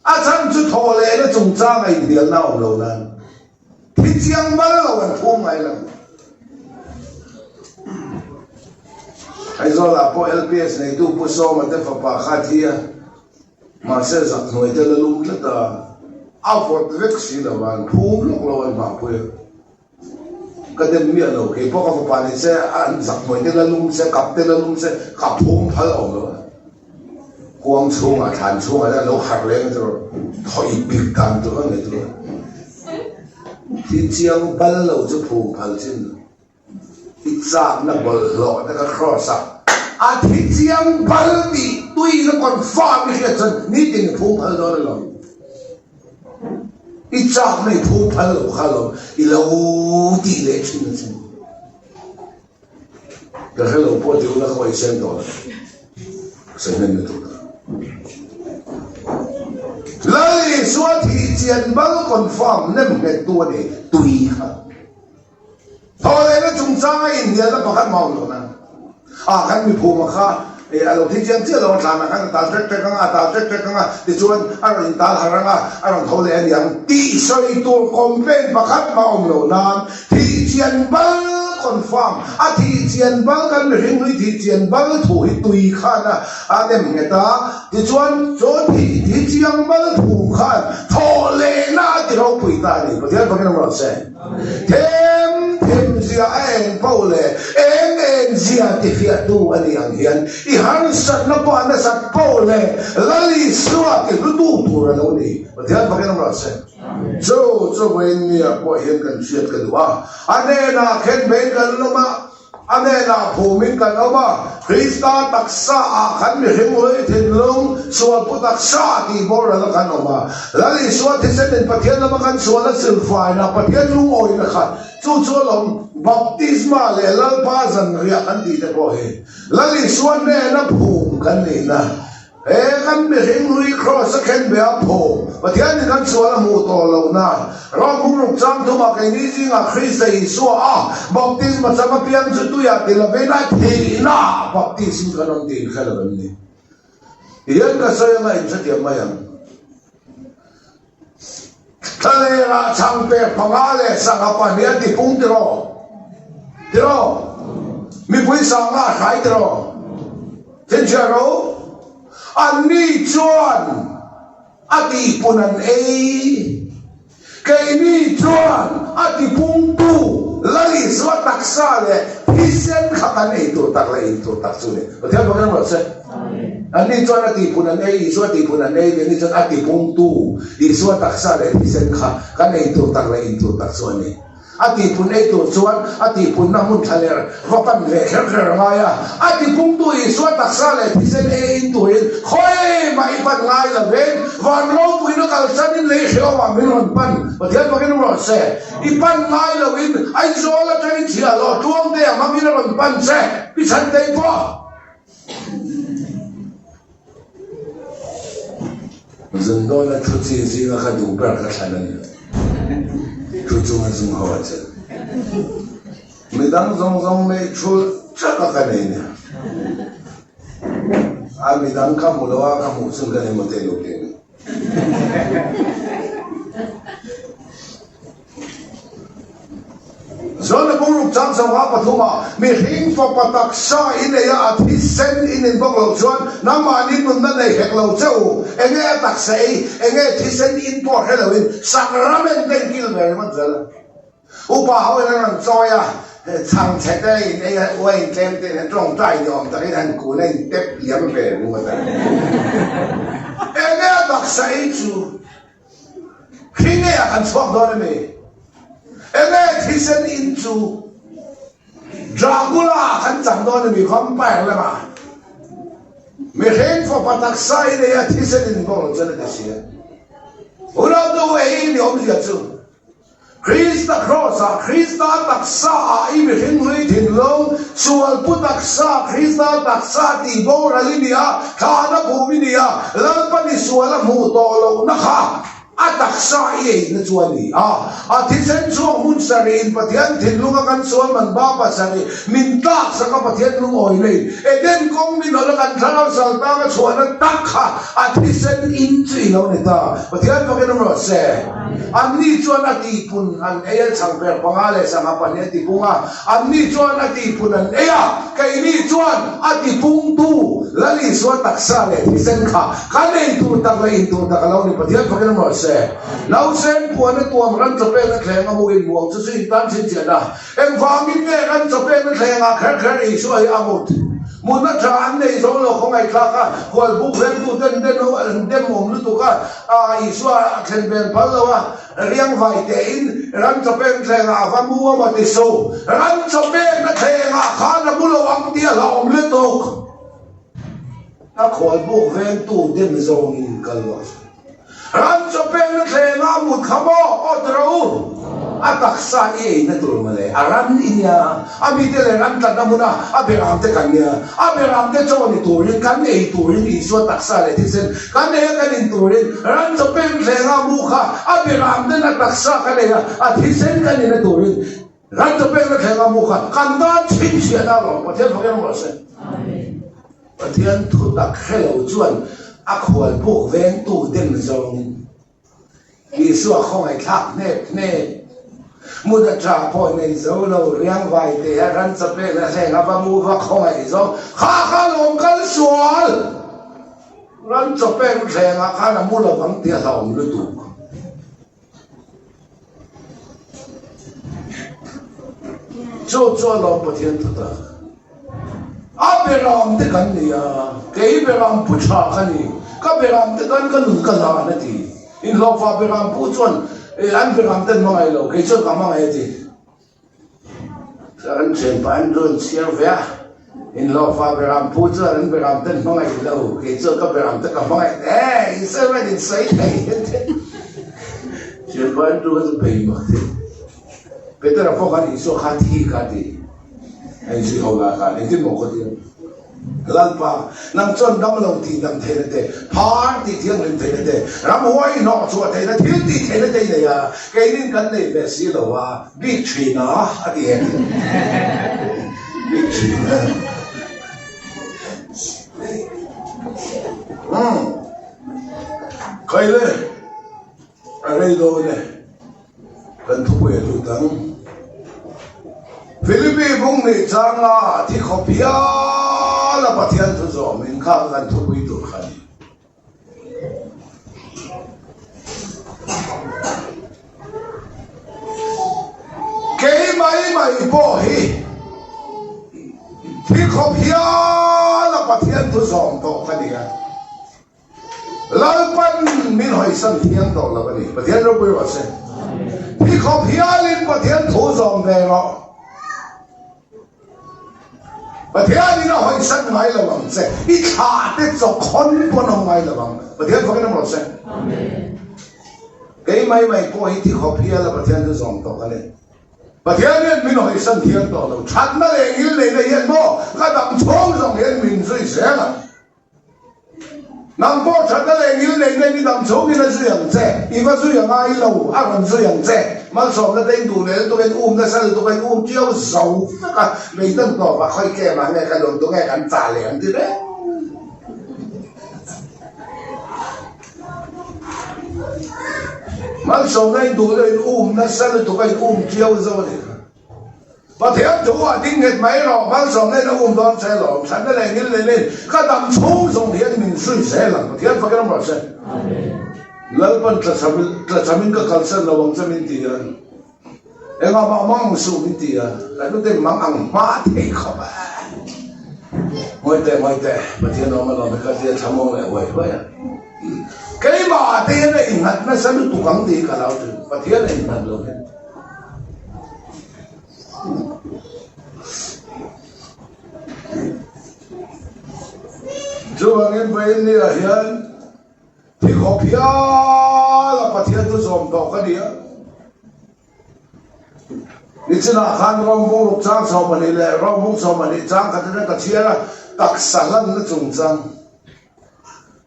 A chhan chu thawh lehna chungchang a inhnialna a awm lo nan thi chiang bal lo an phum ngai lo. Aizawlah pawh LPS neitu Pu Sawma te fapa kha a thi a, mahse zak hnuai te la lum tlat a, a vawt vek si lo a, an phum lawk lo an hmahpui a. Ka dem miah lo, kei pawh ka fapa ni se, an zak hnuai te la lum se, kap te la lum se, ka phum phal awm lo a. Kuang chhungah, thlan chhungah hian lo harh leng chu thaw ip bik dan tur a ni tur a. Thi chiang bal lo chu phum phal chin lo. I chakna bawlhhlawh te kha cross a, a thi chiang bal tih tuina confirm i hriat chuan nitin i phum phal dawn alawm. I chakna i phum phal lo kha alawm i lo tih leh thin a chin. Ka hre lo pawh ti ula ka awih sen tawh lo. Sawi hnem lutuk ta. Lal Isua thih chian bal confirm nem nghet tu a ni tui kha. Thawhlehna chungchanga inhnialna pakhat mah awm lo nan. A kan miphuma kha e a lo thi chiang chiah lo a thlanah khan a tal ṭek ṭek anga a tal ṭek ṭek anga tichuan a rawn intal harh anga a rawn tho leh a niang tih sawi tur complaint pakhat mah awm lo nan thih chian bal confirm a thih chian bal kan mihring hlui thih chian bal thu hi tui khan a a nem nghet a tichuan chu thih thi chiang bal thu khan thawh lehna a ti ropui ta a ni Pathian fakin a rawn se. Them them zia a eng poh leh eng eng zia ti fiahtu a nih ang hian i harsatna pawh a nasat poh leh Lal Isua ti hlutu tur a lo ni. Pathian fakin awm rawh se. Chu chu vawiin nia pawh hian kan hriat ka duh a, a hnenah khen vein kan lawm a, A hnenah phumin kan awm a, Krista taksa ah khan mihring ui thinlung sualpu taksa tih boral a kan awm a. Lal Isua thisen in Pathian lama kan sual a silfaina, Pathian lungawina kha chu chu alawm baptisma leh Lalpa zanriah kan tih te pawh hi Lal Isua hnena phum kan nihna He kan mihring hlui Kraws a khen ve a phu, Pathianin kan sual a hmuh tawh lohna ram hung ruk chang thumah keini zingah Krista Isua a baptisma chang apiang chu tuiah ti lovin a thihna baptism kan awm tih inhre lo em ni? Tihian ka sawi anga inhrethiam mai ang. Thlalera chhang pek panga leh sangha pahnih a tipung tiraw? Tiraw? Mipui sanga a hrai tiraw? Thinchhiah ro? Anni chuan a tihpun an ei. Keini chuan a tipungtu Lal Isua taksa leh thisen kha kan ei tur tak leh in tur tak chu ni. Pathian bawk in rawh se. Anni chuan a tihpun an ei, Isua tihpun an ei, keini chuan a tipungtu Isua taksa leh thisen kha kan ei tur tak leh in tur tak chu a ni. A tihpun ei tur chuan a tihpunna hmun thla ler va pan ve kher kher a ngai a, a tipungtu Isua taksa leh thisen ei in turin khawi mah i pan ngai lo veng, van ropuina kalsanin lei hrehawmah min rawn pan, Pathian fakin awm rawh se, i pan ngai loin Aizawl atangin chhiahhlawh tluangte a hmangin a rawn pan che, pi Chhantei pawh. Zundawna thu chi zinga ka duh ber ka thlan a ni. Thu chunga zung ho a che. Midang zawng zawng nei thu ṭhak a ka nei nia. A midang ka hmu lo a, ka hmuh chhun ka nei maw te lo ti a ni. Zona Buruk chang sangha pathuma mihring fapa taksa i nei a, a thisen i nin bawk loh chuan nangmahni nunna nei hek lo che u. Enge a taksa ei, enge thisen in pawh hre loin sacrament te in kil ve ringawt zel a. Upa ho in an rawn chawi a, chhang chhe te in ei a, uain tlem te in an tawngtai ni awm takin han kun a in tep liam ve ringawt a. Enge a taksa ei chu? Khi nge ah kan chhuak dawn a mi? Enge thisen in chu Dracula ah kan chang dawn a mi vampire lamah? Mihring fapa taksa i nei a thisen in bawk lo chuan a ti si a. Unau nu ei ni awmzia chu Krista Kraws ah Krista taksa ah i mihring hlui thinlung sualpu taksa Krista taksa tih boral i ni a, thlahna phum i ni a, Lalpa ni sual a hmuh tawh lohna kha a taksa i eina chu a ni a. A thisen chhuak hmun sarih in Pathian thinlunga kan sual man ba pasarih min tlak sak a Pathian lungawi nei Eden kawng min hawlh a kan thlarau sal tang a chhuahna tak kha a thisen in chu i lo ni ta. Pathian fakin awm rawh se. Anni chuan a tihpun an ei a, chhangper panga leh sangha pahnih a tipung a. Anni chuan a tihpun an ei a, keini chuan a tipungtu Lal Isua taksa leh thisen kha kan ei tur tak leh in tur tak a lo ni. Pathian fakin awm rawh se. Nausen puan a tuam ran chawpekna thleng a hmuhin muang chu chu in tan chhinchhiat a. Engvangin nge ran chawpekna thlengah kher kher Isua hi a mut? Mutna tha an nei zo lo khawngaihthlak a, khualbuk vengtuten den ho an dem awm lutuk a, Isua a thlen vel phal lo a, riangvai tein ram chawpeng thlengah a va mu a maw ti suh. Ram chawpengna thlengah khan a mu lo ang tih a hlauhawm lutuk. A khualbuk vengtu dem zawngin kal rawh se. Ram chawpengna thlengah a mut kha maw? Aw ti rawh u. A taksa i eina tur mawle. A ran i nia. A mite leh ram tlatna hmuna a beramte kan nia. A beramte chaw ni turin, kan ei turin Isua taksa leh thisen kan ei a kan in turin ram chawpeng thlengah a mu kha a beramten a taksa kan ei a, a thisen kan ina turin ram chawpengna thlengah a mu kha kan tan chhinchhiahna alawm. Pathian fak em rawh se. Pathian thu tak hre lo chuan a khual buk vengtu dem zawngin Isua khawngaihthlak hnep hnep. Mut a tha pawh nei zo lo, riangvai te a ran chawpek a hleng a va mu va khawngaih zawng kha kha lawm kal sual. Ran chawpek thlengah khan a mu lovang tih a hlauhawm lutuk. Chu chu a lawm Pathian thu tak. A beram te kan ni a, kei beram pu tha ka ni, ka beram te tan ka nun ka hlan a ti. Inhlawhfa beram pu chuan an beram ten hmangaih lo, kei chuan ka hmangaih a ti. An thianpa an rawn chhiar ve a, inhlawhfa beram pu chuan an beram ten hmangaih lo, kei chuan ka beram te ka hmangaih e, insawi mai in sawi thei Thianpa an tu kha chu bei mak thei. Petera pawh khan Isua kha thi kha a ti, a inzui ho lai khan engtin maw khaw tir? Lalpa, nang chuan dam lo tih dam theihna te, phar tih thianghlim theihna te, ramhuai hnawh chhuah theihna, thil tih theihna te i nei a, keinin kan nei ve si lo a, bik thin a, a ti em? Bik thin a. Umm. Khaile, a rei dawn e. Kan thupui a lut ang. Philippi bung nih changa thi khawp hial a Pathian thu zawm in kha kan thupui tur kha a ni. Kei mai mai pawh hi thi khawp hial a Pathian thu zawm tawh ka ni a. Lalpan min hawisan thiang tawh lo a ni. Pathian ropui rawh se. Thi khawp hialin Pathian thu zawm ve rawh. Pathianin a hawisan ngai lo ang che. I thlah te chawkhawn pawn awm ngai lo ang. Pathian fakin awm rawh se. Kei mai mai pawh hi thi khawp hiala Pathian thu zawm tawh ka ni. Pathian hian min hawisan thiang tawh lo. Thatna leh ngilneihna hian maw ka dam chhung zawng hian min zui zel ang. Nang pawh thatna leh ngil nei nei ni dam chhungin a zui ang che, i va zui a ngai lo, a rawn zui ang che. Malsawmna te in duh leh lutuk a, in um nasa lutuk a, in um chiau zo vek a, meidan tawp ah khawi tlem ah nge ka dawn tu nge kan chah leh ang ti reng. Malsawmna in duh leh in um nasa lutuk a, in um chiau zo a nih kha. Pathian thu ah ding nghet mai rawh, malsawmna in a um dawn che lawm, thatna leh ngil leh leh ka dam chhung zawng hian min zui zel ang, Pathian fakin awm rawh se. Lalpan tlachhamin ka kalsan lo ang che min ti a, engah mah mang ang suh min ti a, ka hnute mang ang hma thei khawp a. Ngawi teh, ngawi teh, Pathian awm alawm hi ka tia thlamawng leh huai huai a. Keimah te hian a innghat nasa lutuk ang tih hi ka lo ṭhin, Pathian a innghat lo hian. Chuvangin Vawiinniah hian thi khawp hial a Pathian chu zawm tawh ka ni a. Nichinah khan Rawng ruk chang 12 leh Rawng 12 chang khat atang ka chhiar a, taksa hlanna chungchang.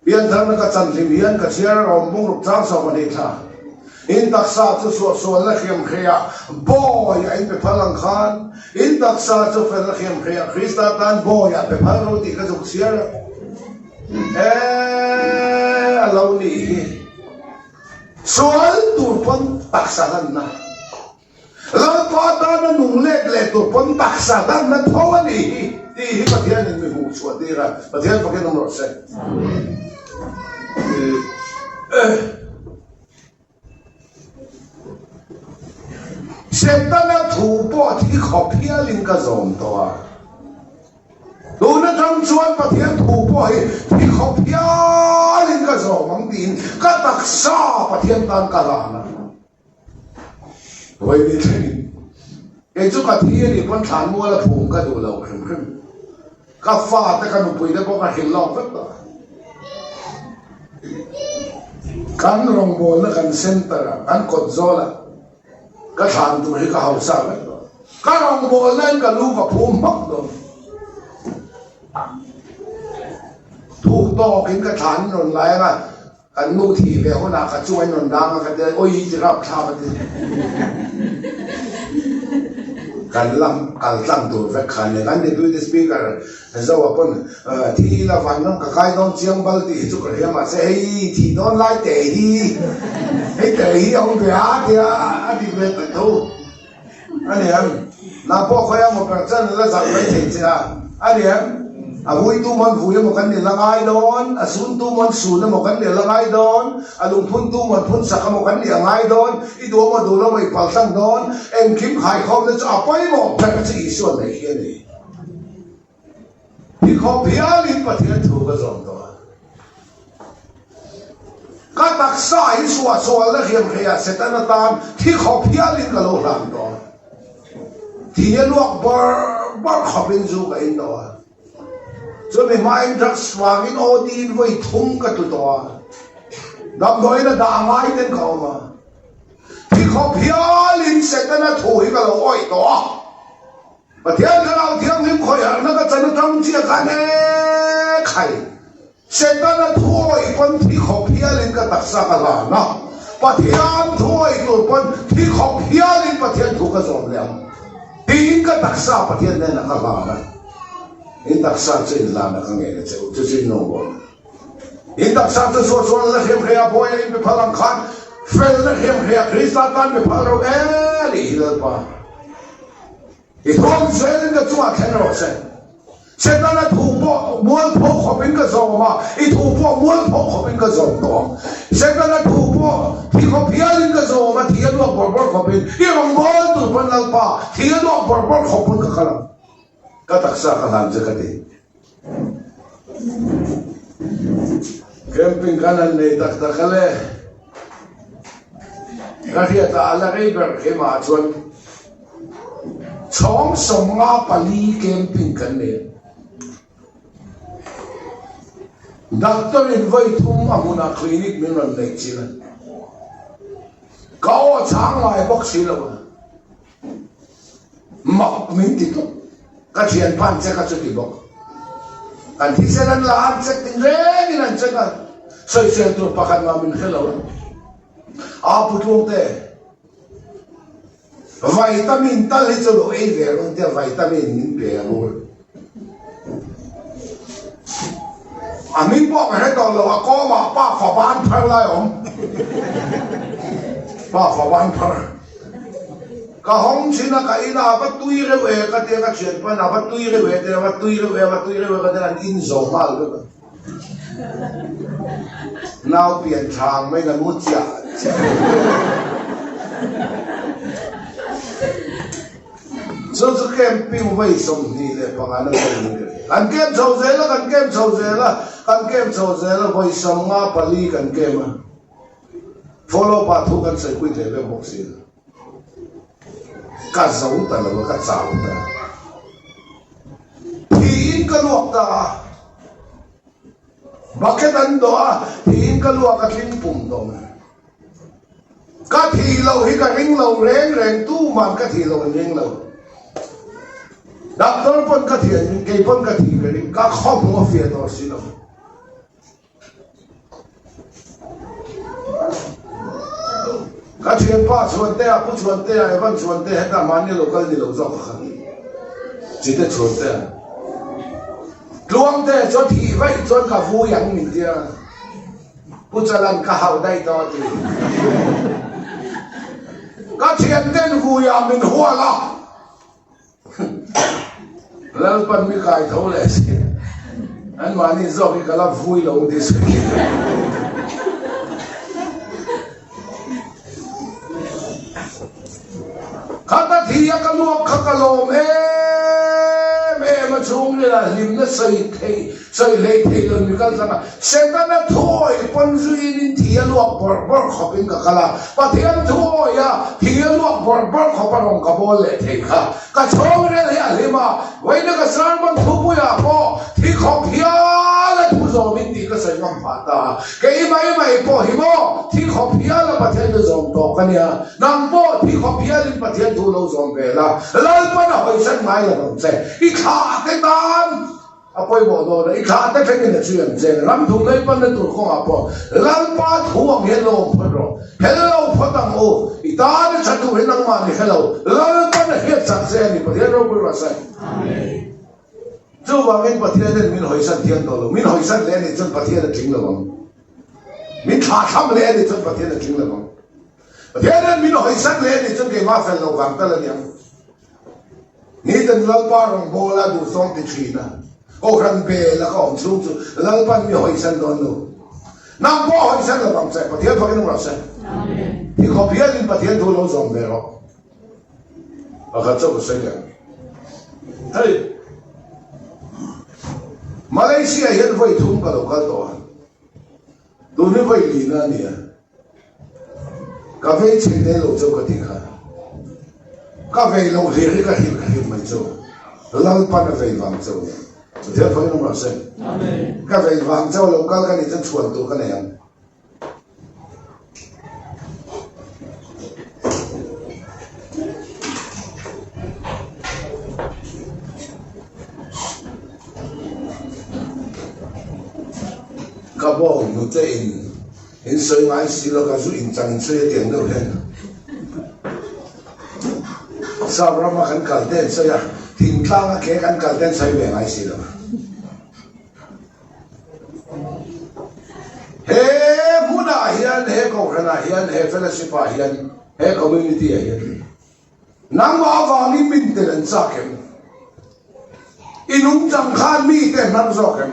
Piantharna ka chan hlim hian ka chhiar a rawm bung ruk chang 12 thla. In taksa chu suahsualna hriam hreia bawi a inpe phal ang khan, in taksa chu felna hriam hreia Krista tan bawi a pe phal ro tih ka zuk chhiar a. E, a lo nih hi. Sual tur pawn taksa hlanna. Lalpa tana nung let leh tur pawn taksa hlanna tho a nih hi tih hi Pathianin mi hmuh chhuah tir a, Pathian fakin awm rawh se. Setana thu pawh thi khawp hialin ka zawm tawh a. Tun atang. atang chuan Pathian thu pawh hi thi khawp hialin ka zawm ang tiin ka taksa Pathian tan ka hlan a. Vawi ni thlengin kei chu ka thi a nih pawn thlan mual a phum ka duh lo hrim hrim. Ka fate ka nupui te pawh ka hrilh lawk vek tawh a. Kan rawngbawlna kan center ah kan kawt zawlah Ka thlan tur hi ka hausa vek dawn. Ka rawngbawlna in ka lu ka phum hmak dawn. Thuk tawk in ka thlan in rawn lai anga kan nu thih ve hunah ka chunga in rawn dang a ka ti a, awi ti rap thlap a ti. Kan lam kal tlang tur vek khan le kan deputy speaker Zoa pawn thi ila vanram ka kai dawn chiang bal tih hi chu ka hria mahse hei thih dawn lai teh hi hei teh hi a awm ve a tia a dik ve tak tho a ni em? Nang pawh khawi a maw per chan la zak mai thei che a a ni em? A vui tu mawn vui emaw kan ni la ngai dawn, a sun tu mawn sun emaw kan ni la ngai dawn, a lungphun tu mawn phun sak emaw kan ni a ngai dawn, i duh emaw duh lo emaw i paltlang dawn, engkim khaikhawmna chu a pawimawh ber chu Isua neih hi a ni. Hi khawp hialin Pathian thu ka zawm tawh a. Ka taksa hi suahsualna hriamhreiah Satan atan thi khawp hialin ka lo hlan tawh a. Thi a luak bawr bawr khawpin zu ka in tawh a. Chumi hmain drugs vangin OD in vawi thum ka tlu tawh a. Damdawiin a dah ngai ten ka awm a. Thi khawp hialin Setana thu hi ka lo awih tawh a. Pathian Thlarau Thianghlim khawiharhna ka chan atang chiah khan e khai Setana thuawih pawn thi khawp hialin ka taksa ka hlan a, Pathian thuawih tur pawn thi khawp hialin Pathian thu ka zawm leh ang tiin ka taksa Pathian hnenah ka hlan a, in taksa chu in hlan a ka ngen a che u chu chu in rawngbawlna in taksa chu sual sual la hriam hria bawi a in pe phal ang khan fel la hriam hria Krista tan pe phal ro e lih hi Lalpa. I thawm zelin ka chungah thleng rawh se. Setana thu pawh mualpho khawpin ka zawm a, i thu pawh mualpho khawpin ka zawm tawh ang. Setana thu pawh thi khawp hialin ka zawm a, thi a luak bawrh bawrh khawpin i rawngbâwl tur pawn Lalpa, thi a luak bawrh bawrh khawp pawn ka kal ang. Ka taksa ka hlan che ka ti. Camping khan an nei tak tak a le. Ka hriatah a la rei ber keimah chuan chhawng 54 camping kan nei a. Doctor in vawi thum a hmunah clinic min rawn neih chin a. Ka aw chhang ngai bawk si lo a. Mak min ti tuk. Ka thianpa an check a chuti bawk. Kan thisen an la an check ting rengin an check a, sawisel tur pakhat mah min hre lo a. Aa Pu Tluangte, vitamin tal hi chu lo ei ve run tia vitamin min pe a bur. A hming pawh ka hre tawh lo, a kawmah pa fa ban phar lai a awm. Pa fa ban phar. Ka hawng thin a, ka in a, a va tui reuh e ka tia ka thian pawn a va tui reuh e tia a va tui reuh e a va tui reuh e ka tia an in zo nghal vek a. Nau pian tha ang mai in an mu chiah chiah. Chu chu camping vawi 25 na zawng in ka hria. Kan camp chho zel a, kan camp chho zel a, kan camp chho zel a, vawi 54 kan camp a. Follow pa thu kan sawi pui thei vek bawk si lo. Ka zo ta lo a, ka chau ta. Thiin ka luak ta a, bucket an dawh a, thiin ka luak a tling pum tawh mai. Ka thih loh hi ka ring lo reng reng, tuman ka thih loh an ring lo. Doctor pawn ka thih an ring, kei pawn ka thih ka ring, ka khawhmuh a fiah tawh si lo. Ka thianpa Chhuantea, Pu Chhuantea, Evan Chhuantea hetah mahni lo kal ni lo zawk ka khat. Chite Chhuantea. Tluangte chuan thih vaih chuan ka vui ang min tia. Pu Chalan ka hauh daih tawh a ti. Ka thianten vuiah min hual a. Lalpan mi kai tho leh si. An mahni zawk hi ka la vui lo ang tih sawi khi. Kha ka thi a ka luak kha ka lawm em em a. chhungrilah hlimna sawi theih sawi hlei thei lo mi kal tlang a, Setana thuawi pawn zuiin in thi a luak bawrh bawrh khawpin ka kal a, Pathian thuawi a thi a luak bawrh bawrh khawp a rawn ka bawl leh thei kha. Ka chhungril hi a hlim a, vawiina ka sermon thupuiah pawh thi khawp hial a thu zawmin tih ka sawi ngam phah ta a, kei mai mai pawh hi maw thi khawp hial a Pathian thu zawm tawh ka nia, nang pawh thi khawp hialin Pathian thu lo zawm ve la, Lalpan a hawisan ngai lo ang che, i thlah te tan. A pawimawh dawn a, i thlah te thlengin a chhui ang che. Ram thum lei panna tur kawngah pawh Lalpa thu ang hian lo awm phawt rawh. Hello phawt ang u, i tan a tha tur hi nangmah ni hrelo, Lalpan a hriat chak che a ni, Pathian ropui rawh se. Chuvangin Pathian hian min hawisan thiam tawh lo, min hawisan leh a nih chuan Pathian a tling lo ang. Min thlahthlam leh a nih chuan Pathian a tling lo ang. Pathian hian min hawisan leh a nih chuan keimah fel lo vang tal a ni ang. Nitin Lalpa rawngbâwl a duhzawng ti ṭhin a, Kohhran bel a ka awm chhung chu Lalpan mi hawisan dawn lo. Nang pawh hawisan lo vang che, Pathian fakin awm rawh se. Thi khawp hialin Pathian thu lo zawm ve rawh. Pakhat chauh ka sawi leh ang. Hei, Malaysia hian vawi thum ka lo kal tawh a, tun hi vawi lina a ni a. Ka vei chhe te lo chauh ka ti kha. Ka vei loh hlir hi ka hrilh ka hrilh mai chauh. Lalpan a vei vang chauh nia. Pathian fakin awm rawh se. Ka vei vang chauh lo kal ka nih chuan chhuan tur ka nei ang. Ka bawng hnute in In sawi ngai si lo ka zu in chang in sawi a tiang deuh hian Sap rama kan kal te an sawi a, thingtlang a ke kan kal te an sawi ve ngai si lo. He hmunah hian, he kohhranah hian, he fellowship ah hian, he community ah hian nangmah avangin min tel an chak em? I nungchang khan mite hnar zawk em?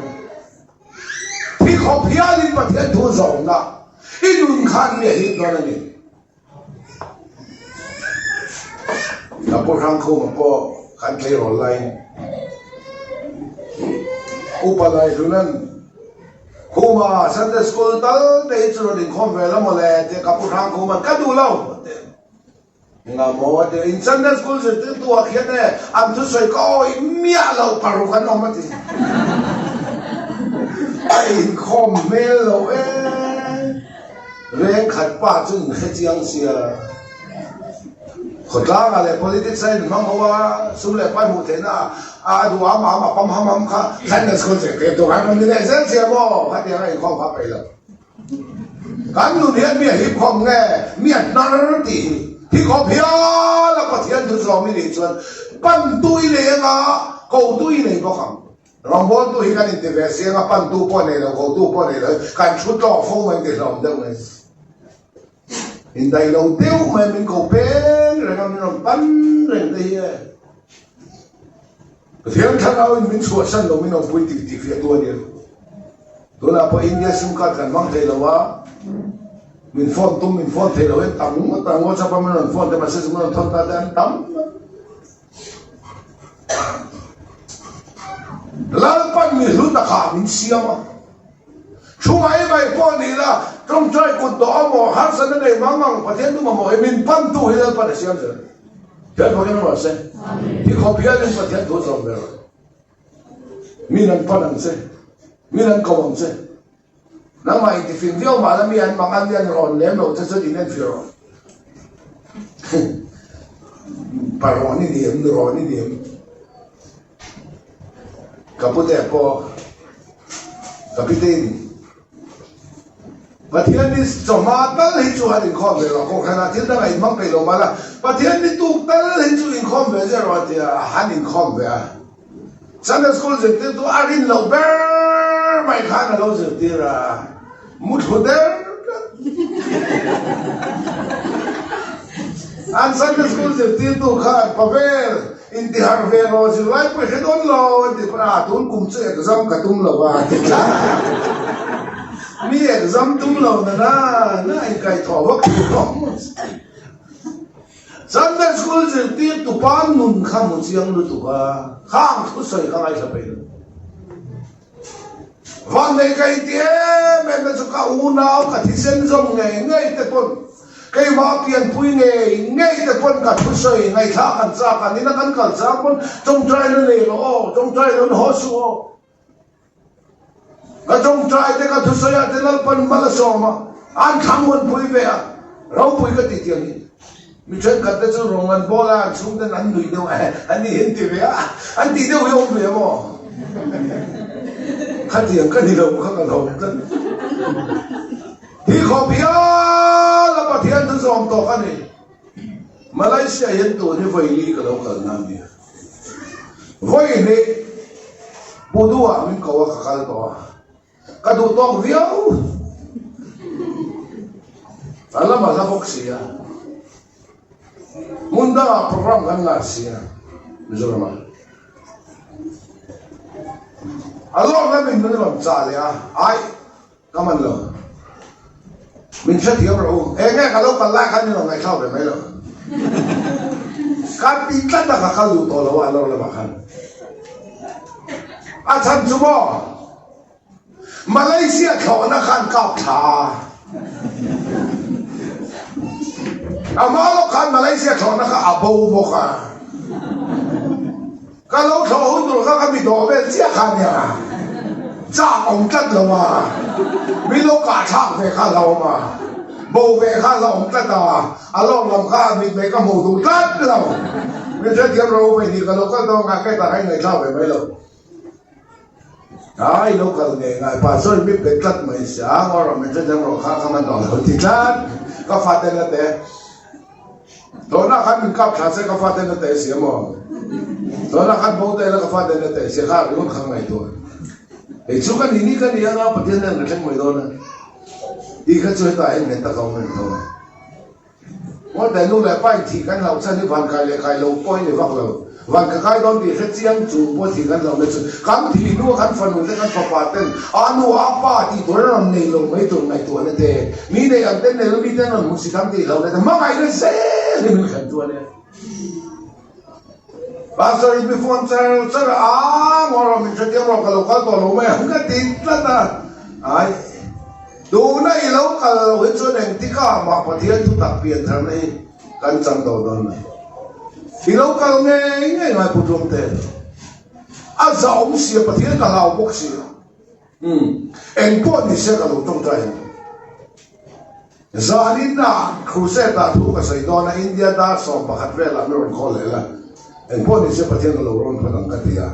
Thi khawp hialin Pathian thu zawmna i nun khan mi a hip dawn a ni. Ka pu Hrangkhuma pawh kan tleirawl laiin Upa Laihlunan Khuma Sunday School tal te hi chu rawn inkhawm ve la mawle tia ka pu Hrangkhuman ka duh lo a ti. Engah te in Sunday School zirtirtu ah khian e an thusawi ka awi miah lo paruk an awm a ti. A inkhawm hmel lo e. Reng khat pa chu in hre chiang sia. Khawtlangah leh politics a inhmang ho a, sum leh pai hmuh theihna a duh am am a pam ham ham kha Sunday School zirtirtu khan rawn ni leh zel sia maw? Khatiang a inkhawm kha peih lo. Kan nun hian mi a hip khawp nge mi a hnar tih hi hi khawp hial a Pathian thu zawm i nih chuan pantu i nei anga kotu i nei bawk ang. Rawngbawltu hi kan inti ve si anga pantu pawh nei lo kotu pawh nei lo hi kan thu tlawk fo mai ti hlawm deuh mai. Indaih lo deuh mai min ko peng reng a min rawn pan reng te hi e. Pathian thlarau in min chhuahsan lo min awmpui tih tih fiah tu a ni. Tunah pawh India sim card kan hmang thei lo a, min phone tum min phone thei lo hian tam ngawt ang WhatsApp a min rawn phone te message min rawn thawn ta te an tam ngawt. Lalpan mi hlu takah min siam a. Thu mai mai pawh ni la, tawngtai kut dawh a maw, harsatna nei mang ang Pathian tu mamawh hi min pantu hi Lalpan a siam zel. Thian fakin awm rawh se. Hi khawp hianin Pathian thu zawm ve rawh. Min an pan ang che. Min an ko ang che. Nangmah intifing viau mah la mi an mang an lian rawn lem lo che chuan in en fir rawh. Pa rawn i ni em, nu rawn i ni em. Ka pute pawh ka pitein Pathian ni chawhma tal hi chu han inkhawm ve rawh, kohhranah thil dangah inhmang peih lo mah la, Pathian ni tuk tal hi chu inkhawm ve zia rawh a ti a, han inkhawm ve a. Sunday school zirtirtu a rin loh ber mai khan a lo zirtir a, muthlu der tlat. An Sunday school zirtirtu khan Pavel, Intihar ve rawh zirlai pawh i hre dawn lo an ti kha a, tun kum chu exam ka tum lo va a ti tlat. Mi exam tum lo na na na inkaihthawh vak tur rawh. Sunday School zirtirtu pa nun kha hmu chiang lutuk a, khang thusawi kha ngaithla peih lo. Vannei ka inti em em na chu ka unau ka thisen zawm ngei ngei te pawn keimah pianpui ngei ngei te pawn ka thusawi ngaihthlak an chak a, nina kan kal chang pawn tawngtai na nei rawh aw, tawngtai lo na haw suh aw. Ka tawngtai te ka thusawi ah te Lalpan mal a sawm a, an thlamuanpui ve a, ropui ka tih tiang hi. Mi thenkhat te chu rawng an bawl a, an chhung ten an nui deuh a, an ni hian ti ve a, an tih deuh hi awm ve maw? Khatiang ka ni lo kha ka lo tlat. Hi khawp hial a Pathian thu zawm tawh ka ni. Malaysia hian tun hi vawi li ka lo kal na nia. Vawi hnih Pudu ah min ko a ka kal tawh a. Ka duh tawk viau. A lam a hla bawk si a. Hmun dangah program kan la si a Mizoram ah. A lawm lamin min rawn chah leh a, ai ka man lo. Min hrethiam rawh u. Enge ka lo kal lai khan min rawn ngaihthlak ve mai lo. Ka ti tlat a ka kal duh tawh lo a a lawr lamah khan. A chhan chu maw? Malaysia thlawhna khan kap thla a. A hma lawk khan Malaysia thlawhna kha a bo bawk a. Ka lo thlawh hun tur kha ka mi dawh vel chiah kha nia. Chak awm tlat lo a. Mi lo kah thlak ve kha a hlauhawm a. Bo ve kha a hlauhawm tlat a. A lawm lam kha a mitmei ka hmuh duh tlat lo. Min hrethiam ro ve ni ka lo kal dawn kha kei tak a inngaihthlak ve mai lo. Ai lo kal ngei ngai pa sawi mi pe tlat mai si a ngaw rawh min hrethiam rawh kha ka man tawh lo ti tlat ka fate la te. Tawna khan min kap thla se ka fate na te si amaw. Tawna khan bo te la ka fate na te si kha ringawt kha ngaihtuah. Hei chu ka ni ni ka ni anga Pathian nen ka thleng mai dawn a. Tih kha chu hetah hian nghet tak a awm reng tho a. Ngawt nu leh pa in thih kan hlauh chan hi van kai leh kai lo pawh hi ni vak lo. Van ka kai dawn tih hre chiang chung pawh thih kan hlauh na chu kan thih hnu a kan fanu te kan fapa ten a nu a pa tih tur an rawn nei lo mai tur ngaihtuahna te mi nei ang ten nei lo mi ten rawn hmu si kan tih hlauhna te hmangaihna zel hi min hrem chu a nia. Pastor in mi phone char char a ngaw rawh min hrethiam rawh ka lo kal tawh lo mai ang ka ti tlat a ai tuna i lo kal lo hi chuan engtikah mah Pathian thu tak pian tharna hi kan chang tawh dawn mai i lo kal ngei ngei ngai pu Tluangte a zahawm sia Pathian ka hlau bawk sia umm engpawh ni se ka lo tawngtai ang. Zaninah Crusade-ah thu ka sawi dawn a, India dar 11 velah min rawn call leh la, engpawh ni se Pathian ka lo rawn phawt ang ka ti a.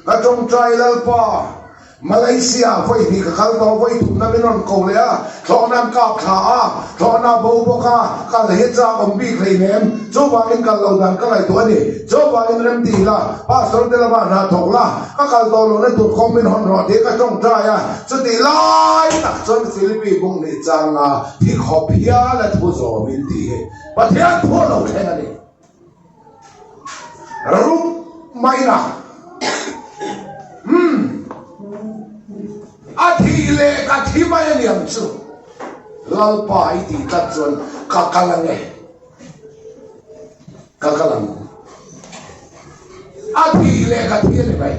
Ka tawngtai Lalpa, Malaysia vawi hnih ka kal tawh, vawi thumna min rawn ko leh a, thlawhna an kap thla a, thlawhna a bo bawk a, kal hi chak awm bik hleinem, chuvangin kal lo dan ka ngaihtuah a ni, chuvangin rem ti ila, Pastor te lamah hna thawk la, ka kal tawh lohna tur kawng min hawn rawh tih ka tawngtai a. Chutih lai tak chuan Philippi bung nih changa thi khawp hial a thu zawmin tih hi Pathian thu a lo thleng a ni. Rup maina umm a thih leh ka thi mai a niang chu Lalpa i tih tlat chuan ka kal ange. Ka kal ang. A thih leh ka thi a ni mai.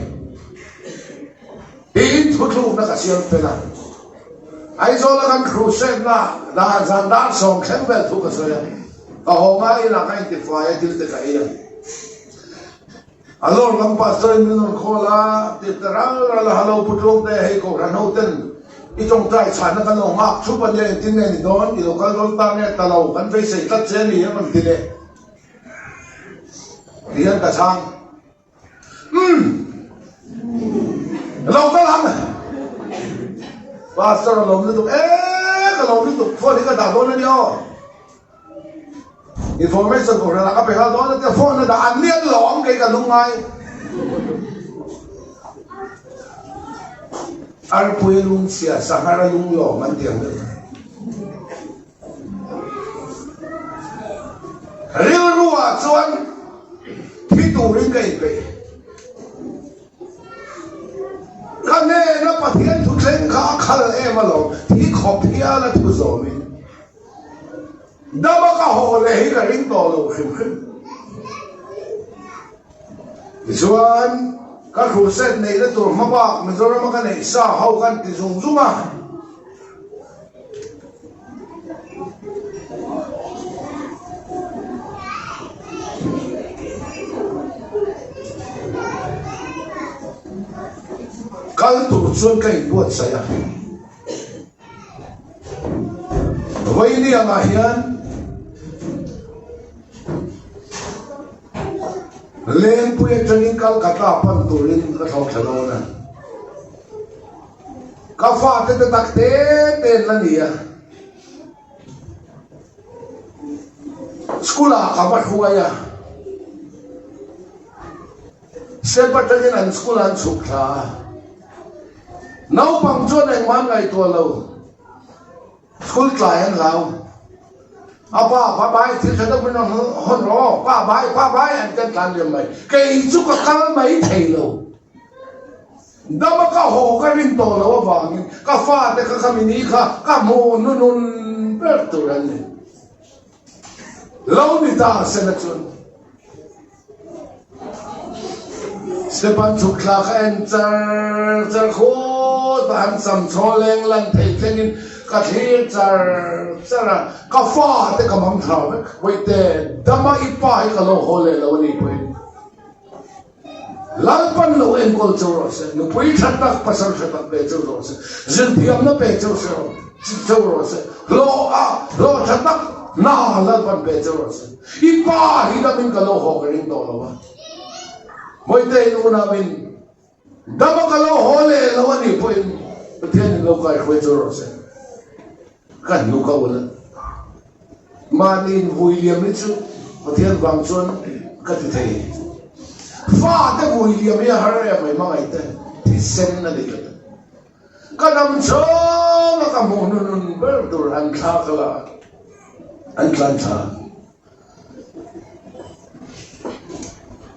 Tiin thuthlukna ka siam fel a. Aizawla kan crusade na dah zan dar sawm thleng vel thu ka sawi a. Ka haw ngai inah ka intifai a, thil te ka ei a. A lawr lam pastor in min rawn call a, ti ta ral ral a, Hallo Pu Tluangte, hei Kohhran ho ten i tawngtai chhahna kan lo nghak thup a nia, engtin nge ni dawn, i lo kal dawn ta nge ta lo, kan beisei tlat che a ni a rawn ti leh. Ti hian ka chhang. Umm! Lo kal ang! Pastor a lawm lutuk, Eee ka lawm lutuk, phone hi ka dah dawn a nia aw. Information kohhran ah ka pe nghal dawn a tia phone a dah an lian lo ang kei ka lung ngai. Arpui lung chhia sanghar a lung lawm an ti ang deuh. Rilru ah chuan thi turin ka inpeih. Ka hnena Pathian thuthleng kha a khal em alawm, thi khawp hial a thu zawmin. Dama ka haw leh hi ka ring tawh lo hrim hrim. Tichuan, ka crusade neihna tur hma bak Mizorama ka neih sa ho kan ti zung zung a. Kal tur chuan ka inbuatsaih a. Vailiangah hian Lengpui atangin Calcutta pan turin ka thlawk thla dawn a. Ka fate te tak te te an la ni a. School ah ka va hruai a. Step atangin an school ah an chhuk thla a. Naupang chuan engmah an ngaihtuah lo. School tlai an hlau. A pa, pa bai, thil tha deuh min rawn hawn rawh aw, pa bai, pa bai an ti an tlan liam mai. Kei chu ka kal mai thei lo. Dama ka haw ka rin tawh loh avangin ka fate kha ka mini kha ka hmuh hnunun ber tur an ni. Lo ni ta sela chuan Stepan chhuk thla ka en char char khawt a, han sam chhaw leng lan thei thlengin ka thlir char char a, ka fate ka mang thla vek. Wait-te, dama i pa hi ka lo haw leh lo a ni pawhin. Lalpan lo enkawl cheu rawh se, nupui tha tak, pasal tha tak pe cheu rawh se, zirthiamna pe cheu se rawh, cheu rawh se, hlawh a, hlawh tha tak hna Lalpan pe cheu rawh se. I pa hi damin ka lo haw ka ring tawh lo a. Mawite in unauin dama ka lo haw leh lo a nih pawhin Pathianin lo kaihruai cheu rawh se. Ka hnu ka ul a. Mahni in vui liam hi chu Pathian vang chuan ka ti thei. Fate vui liam hi a har em mai hmangaih te thisen a ni tlat a. Ka dam chhawng a ka hmuh hnunun ber tur an thla ka la an tlan thla.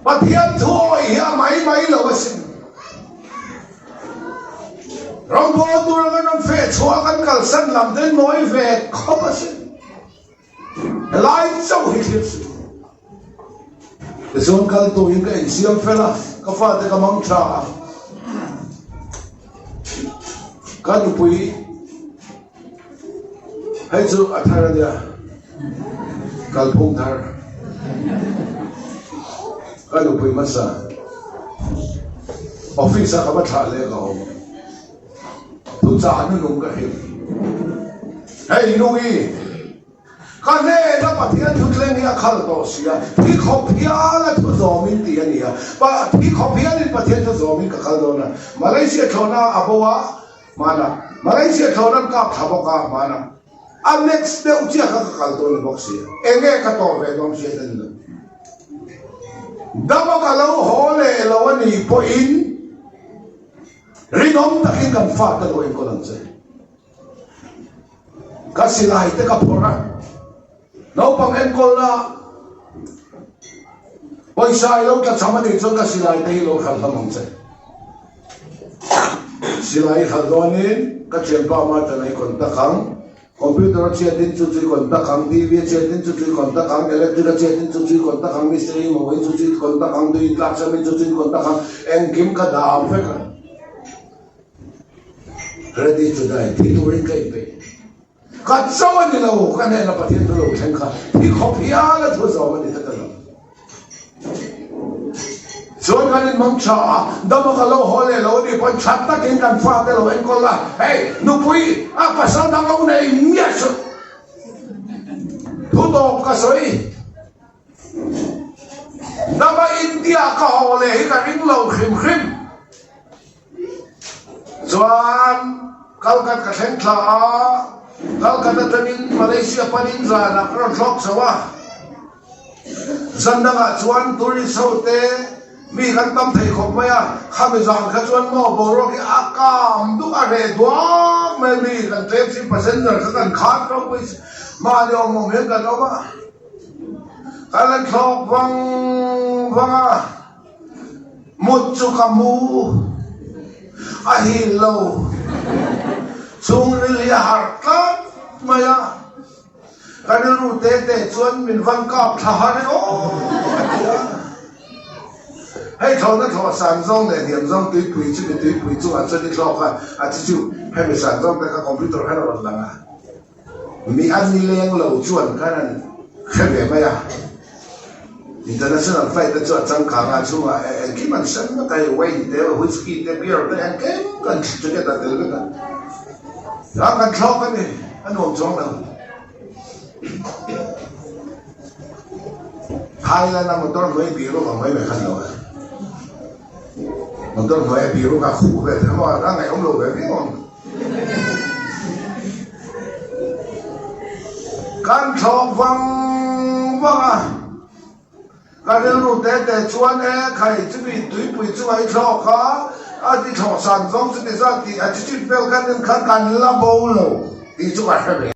Pathian thu awih hi a mai mai lo asin. Rambual tura kan rawn feh chhuah a kan kalsan lam te nawi ve khawp asin. Helai chauh hi thlir suh. Tichuan kal turin ka insiam fel a, ka fate ka mang tha a. Ka nupui Hei chu a thar a nia, kalphung thar. Ka nupui hmasa office ah ka va thlah leh ka awm. Thuchah hnunung ka hrilh. Hei Nui, ka hnena Pathian thutleng hi a khal tawh si a, thi khawp hial a thu zawmin tih a ni a. Thi khawp hialin Pathian thu zawmin ka kal dawn a. Malaysia thlawhna a bo a, Hmana Malaysia thlawn an kap thla bawk a, hmana a next deuh chiah kha ka kal dawn ni bawk si a, enge ka tawh ve dawn hriat a ni lo. Dama ka lo haw leh lo a nih pawhin rinawm takin kan fate lo enkawl ang che. Ka silai te ka phawrh a, naupang enkawlna pawisa i lo tla cham a nih chuan ka silai te hi lo hralh hlawm ang che. Silai i hralh dawnin ka thianpa Martin-a i contact ang, computer a chhiatin chu chu i contact ang, TV a chhiatin chu chu i contact ang, electric a chhiatin chu chu i contact ang, mistiri i mamawhin chu chu i contact ang, tui i tlak chhamin chu chu i contact ang, engkim ka dah ang vek a. Ready to die, thi turin ka inpeih. Ka cho a ni lo, ka hnena Pathian thu lo thleng kha thi khawp hial a thu zawm a ni tlat a lo. Chuan kan inmang tha a, dama ka lo haw leh lo a nih pawn tha takin kan fate lo enkawl a, hei nupui a pasal dang lo nei miah suh. Thu tawp ka sawi. Dama India ka haw leh hi ka ring lo hrim hrim. Chuan Kalkat ka thleng thla a, Kalkat atangin Malaysia panin zanah ka rawn thlawk chho a. Zan dangah chuan tourist ho te mi kan tam thei khawp mai a, khami zan kha chuan maw boruak hi a kam duh a reh duak mai mi kan tlem si passenger kha kan khat ropui si mahni awm awm hian kan awm a, kan han thlawk vang vang a. Mut chu ka mu a hil lo. Chhungril hi a harh tlat mai a. Ka rilru. rilru te te chuan min van kap thla har e aw a ti a. Hei thlawhna thlawh san zawng leh hniam zawng tuipui chu mi tuipui chungah chuan i thlawk a, a chi chu hemi san zawng te kha computer khan a rawn lang a. Mi a ni leng lo chuan khan an hre ve mai a. International flight te chu a changkang a, chhungah engkim an sem vek a, hei wine te, whisky te, beer te engkim kan ticket a tel vek a. Tah kan thlawk a ni, a nuam chuang lo. Thailand a motor hnuai biru ang mai mai khan lo a. Motor hnuai a biru kha khuh ve thei maw a ngaihawm lo ve viau ang. Kan thlawk vang vang a, ka rilru te te chuan e khai chumi tuipui chunga i thlawk a, a ti thlawh san zawng chuti zat tih a chi chit vel khan en khan kan la bo lo tih chu ka hre ve.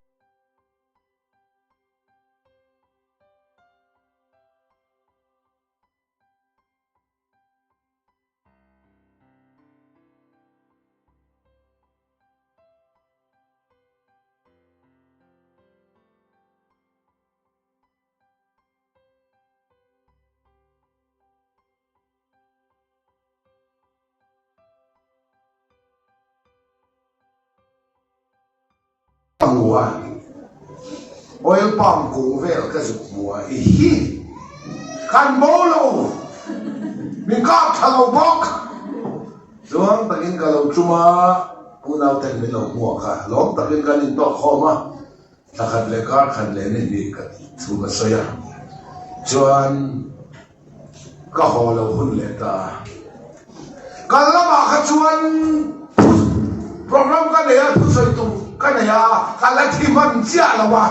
Ka hmu a, oil palm kung vel ka zuk hmu a, i hi kan bo lo, min kap tha lo bawk. Chuan takin ka lo tum a, unau ten min lo hmuak a, lawm takin kan intawk khawm a, thla khat leh kar khat leh ni hnih ka thu ka sawi a, chuan ka haw lo hun leh ta a. Kal lamah kha chuan program ka nei a, thusawi tur ka nei a, ka la thi hman chiah lo a.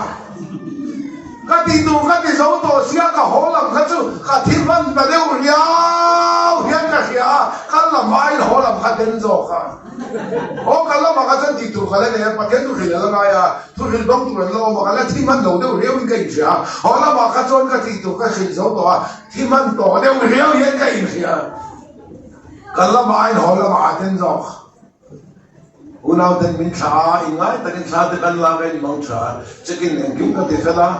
Ka ti tur ka ti zo tawh sia, ka haw lam kha chu ka thi hman ta deuh riau hian ka hria a, kal lam aiin haw lam kha den zawk a. Aw kal lamah kha chuan tih tur ka la nei a, Pathian thu hrilh a la ngai a, thu hrilh dawng tur an la awm a, ka la thi hman lo deuh riauin ka inhria a, haw lamah kha chuan ka tih tur ka hrilh zo tawh a, thi hman tawh deuh riau hian ka inhria a. Kal lamah aiin haw lamah a den zawk. Unau ten min thlah a, inngai takin thla te kan lak a, inmang tha a, check in engkim ka ti fel a,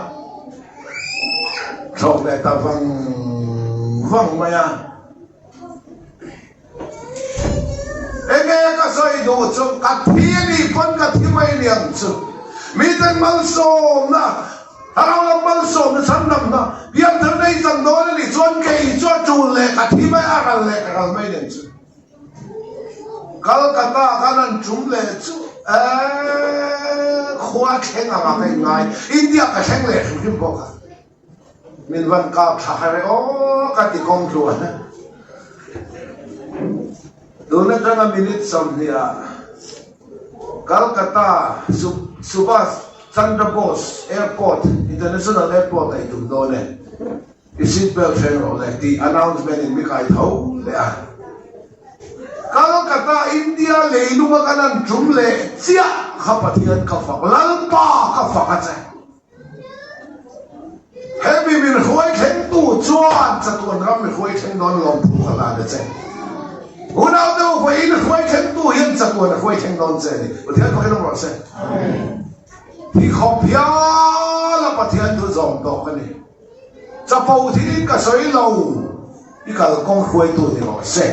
thlawk leh ta vang vang mai a. Enge ka sawi duh chu ka thi a nih pawn ka thi mai niang chu. Miten malsawmna, thlarau lam malsawmna chhandamna, pianthar nei chan dawn a nih chuan kei chu a tul leh ka thi mai a, ral leh ka ral mai niang chu. Calcutta khan an tum leh chu eeh khua thleng anga ka inngai, India ka thleng leh hrim hrim bawk a. Min van kap thla har e aw ka ti kawng tluan a. Tun atanga minute 20 ah Calcutta Subhas Chandra Bose Airport, International Airport a i tum dawn e. I seat belt hreng rawh le tih announcement in mi kai tho leh a. Calcutta India leilunga kan an tum leh chiah kha Pathian ka fak, Lalpa ka fak a che. Hemi min hruai thlengtu chuan chatuan ram mi hruai thleng dawn lawmthu ka hlan a che. Unau deuh vawiin hruai thlengtu hian chatuan a hruai thleng dawn che a ni. Pathian fakin awm rawh se. Thi khawp hial a Pathian thu zawm tawk a ni. Chapo thilin ka sawi lo, i kalkawng hruaitu ni rawh se.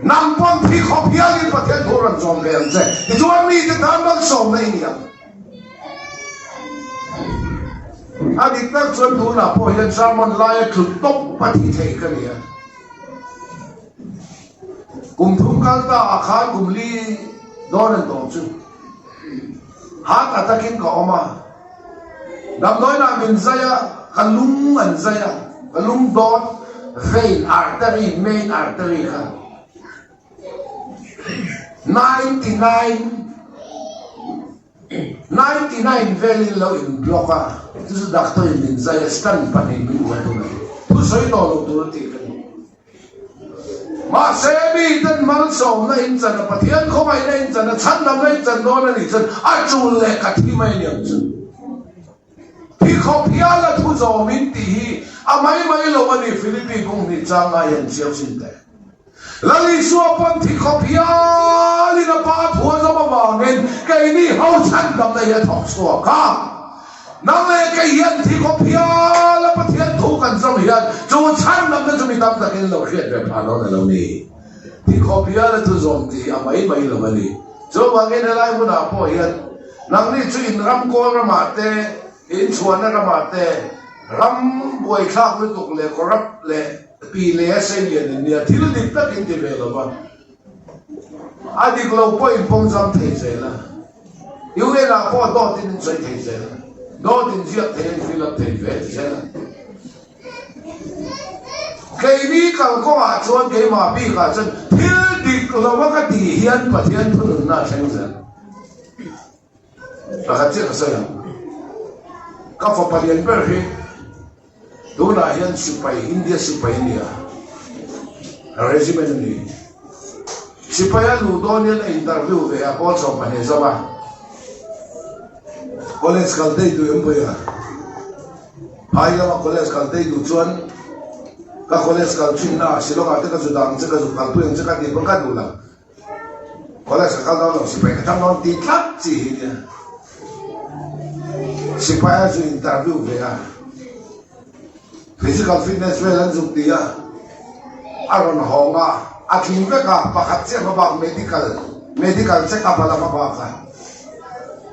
Nang pawn thi khawp hialin Pathian thu rawn zawm ve ang che. Tichuan mite tan malsawmna i ni ang. A dik tak chuan tunah pawh hian sermon laia tlu tawp a thi thei ka ni a. Kum thum kal ta ah khan kum li dawn an tawng chu heart attack in ka awm a. Damdawiinah min zai a, ka lung an zai a, ka lung dawt vein artery, main artery kha 99 99 velin lo in block a, chu chu doctor in min zai a, scan pahnih min buai thung a ni. Thusawi tawh lo tur a tih ka ni. Mahse, miten malsawmna in chan a, Pathian khawngaihna in chan a, chhandamna in chan dawn a nih chuan a tul leh ka thi mai aniang chu. Thi khawp hial a thu zawm in tih hi a mai mai lo a ni, Philippi bung hnih chang ngai hian chiang sin teh. Lal Isua pawn thi khawp hial in a pa thu a zawm avangin keini ho chhandamna hi a thawk chhuak a. Nang leh kei hian thi khawp hial a Pathian thu kan zawng hian chu chhandamna chu mi tam takin lo hriat ve phah dawn a lo ni. Thi khawp hial a thu zawm tih hi a mai mai lo a ni. Chuvangin helai hmunah pawh hian nangni chu in ram kawl ramah te, in chhuahna ramah te ram buaithlak lutuk leh corrupt leh pi leh a sei lian in nia thil dik tak in ti ve lo va. A dik lo pawh in pawng zam thei zel a, UN ah pawh dawt in in sawi thei zel a, dawt in ziak thei a in fill up thei ve zel a. Keini kalkawngah chuan keimah bikah chuan thil dik lo a ka tih hian Pathian thununna a thleng zel. Pakhat chiah ka sawi ang. Ka fapa lian ber hi tunah hian sipai, India sipai a ni a, regiment a ni. Sipai a luh dawn hian a interview ve a, pawl 12 zo a. College kal tei duh em pawh a. Phai lama college kal tei duh chuan ka college kal thinna Shillong ah te ka zu dang che ka zu kalpui ang che ka tih pawn ka duh lo. College ka kal dawn lo, sipai ka tang dawn tih tlat chi hi nia. Sipai a zu interview ve a, physical fitness vel an zuk ti a, a rawn hawng a, a tling vek a, pakhat chiah hma bak medical, medical check up a la hma bak a,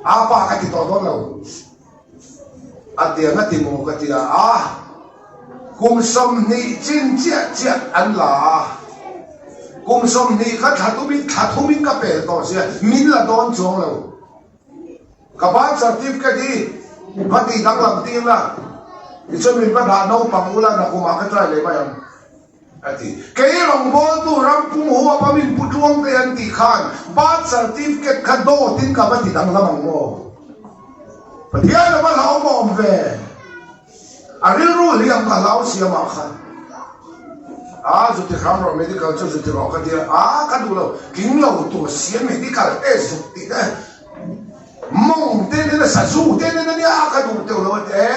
a pa ka ti tawh dawn lo. A tiang a ti maw ka ti a, a kum 20 chin chiah chiah an la a, kum 20 kha thla tumin thla thumin ka pel tawh sia min la dawn chuang lo. Ka birth certificate hi va tih danglam tir la, tichuan min va dah naupang ula nakumah ka try leh mai ang. A ti. Kei rawngbawltu ram pum huap a min pu tluang te an tih khan birth certificate kha dawt in ka va ti danglam ang maw? Pathian a va hlauhawm awm ve. A rilru hliam ka hlau siam ah khan. A zu ti hram rawh medical chu zu ti rawh ka tia. A ka duh lo. Tling lo tur sia medical te zuk tih te mawng te nen a sazu te nen a nia ka duh teuh lo a ti. E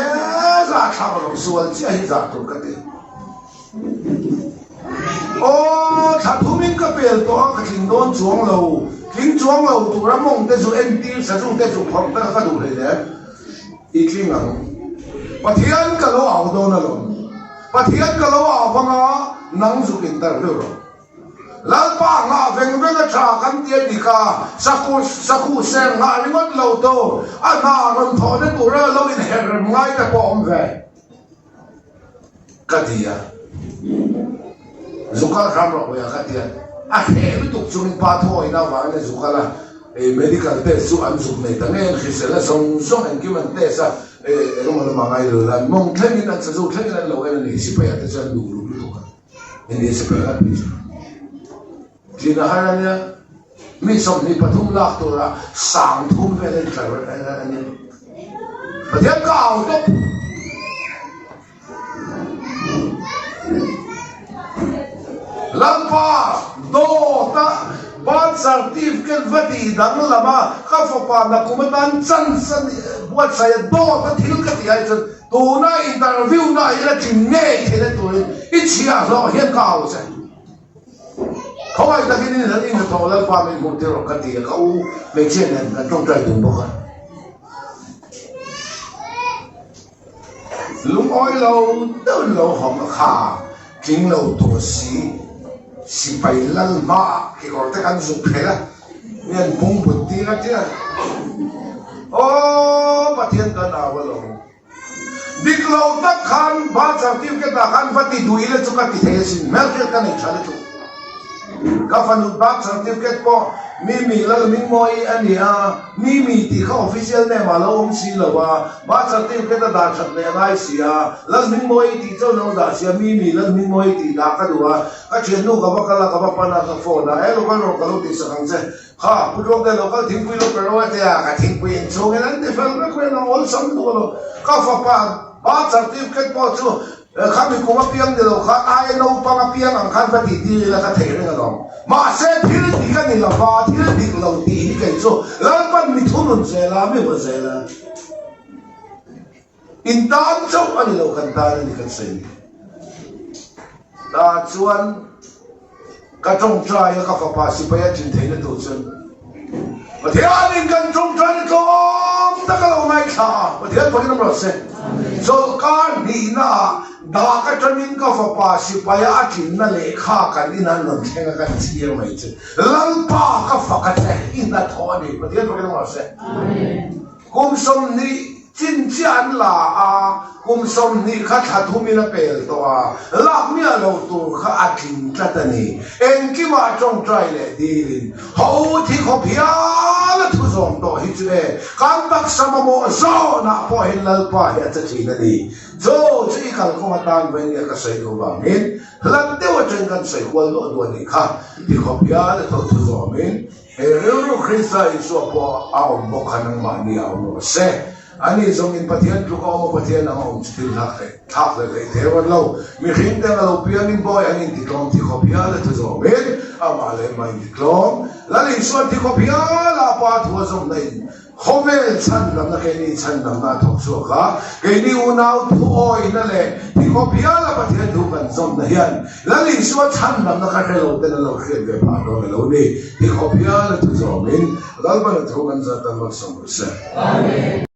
za thlak lo sual chiah hi zah tur ka ti. Aw, thla thumin ka pel tawh a, ka tling dawn chuang lo. Tling chuang lo tura mawng te zu entir, sazu te zu phawrh te kha ka duh hlei le. I tling ang. Pathian ka lo au dawn alawm. Pathian ka lo au vang a, nang zuk interview rawh. Lalpa nghah veng veng a tha kan ti a dik a, sakhu sakhu ser nghah ringawt lo to, a hna rawn thawhna tura lo inher rem ngai te pawh a awm ve. Ka ti a, zu kal hram rawh pawih a ka ti a, a hreh lutuk chungin pa thawhina avangin a zu kal a, medical test chu an zuk nei ta ngei an hrisel a zawng zawng engkim an test a, engemaw lamah ngai lo la an mawng thlengin an sazu thlengin an lo en a ni, sipai ah te chuan duh luh lutuk a, India sipai ngat phei chu. Tlin a har a nia, mi 23 lak tura 30 vel a intlar a nia. Pathian ka au tawp. Lalpa dawta birth certificate va tih danglam a, ka fapa nakum atan chance a buatsaih a dawta thil ka tih ai chuan tuna interview na ah hian a tling ngei theihna turin i chhiahhlawh hian ka au che. Khawngaih takin in han inhnathawh Lalpa min hmuh tir rawh ka ti a, ka u hmeichhia nen kan tawngtai dun bawk a. Lungawi lo deuhin lo hawng a kha tling lo tur si sipai lal hmaah kekawr te kan zuk phelh a, mi an bungbut tir a tia. Aw Pathian kan au alawm. Dik lo tak khan birth certificate ah khan va ti duh ila chu ka ti thei asin, hmelhriat ka nei tha lutuk. Ka fanu birth certificate pawh Mimi Lalmingmawi a ni a, Mimi tih kha official name ah lo awm si lo a, birth certificate a dah that leh a ngai si a, Lalmingmawi tih chuan lo dah si a, Mimi Lalmingmawi tih dah ka duh a, ka thiannu ka va kal a, ka va pan a, ka phone a, e lo kal rawh ka lo tihsak ang che. Kha, Pu Tluangte lo kal thingpui lo pe rawh a tia, ka thingpui in chhungin an ti fel vek reng a, awlsam duh lo. Ka fapa birth certificate pawh chu kha mi kum apiang ni lo kha aia naupang apiang ang khan va tih tir ila ka thei reng alawm. Mahse thil dik a ni lo va, thil dik lo tih hi kei chu Lalpan mi thunun zel a, mi hmu zel a. In tan chauh a ni lo, kan tan a ni kan sawi ni. Tah chuan ka tawngtai a, ka fapa sipai a tlin theihna tur chuan Pathianin kan tawngtai na tlawm tak a lo ngaithla a. Pathian fakin awm rawh se. Chawlhkar hnihnaah dak atangin ka fapa sipaia a tlinna lehkha kan in an rawn thleng a kan chhir mai chu Lalpa ka fak a che i hnathawh a ni. Pathian fakin awm rawh se. Kum 20 chin chiah an la a, kum 20 kha thla thumin a pel tawh a, lak miah lo tur kha a tling tlat a ni. Engkimah tawngtai leh dilin ho thi khawp hial a thu zawm tawh hi chu e, kan taksa mamawh zawnah pawh hian Lalpa hi a che thin a ni. Chu chu i kalkawng atan vawi nia ka sawi duh vangin hlat deuh atangin kan sawi kual duah duah a nih kha, ti khawp hial a tho thu zawmin. He rilru Krista Isua pawh a awm bawk kha nangmahni a awm rawh se. Ani zawngin Pathian tluk a awm a, Pathian ang a awm chu thil hlak hleh thlak hleh hleh thei ruat lo. Mihring te anga lo piangin bawi an intitlawm thi khawp hial a thu zawmin amah leh amah intitlawm. Lal Isuan thi khawp hial a Pa thu a zawmna in Khawvel chhandamna keini chhandamna a thawk chhuak a, keini unau thu awihna leh thi khawp hiala Pathian thu kan zawmna hian Lal Isua chhandamna kha hre lo ten an lo hriat ve phah dawn a lo ni. Thi khawp hiala thu zawmin Lalpana thu kan zat tan malsawm rawh se. Amen.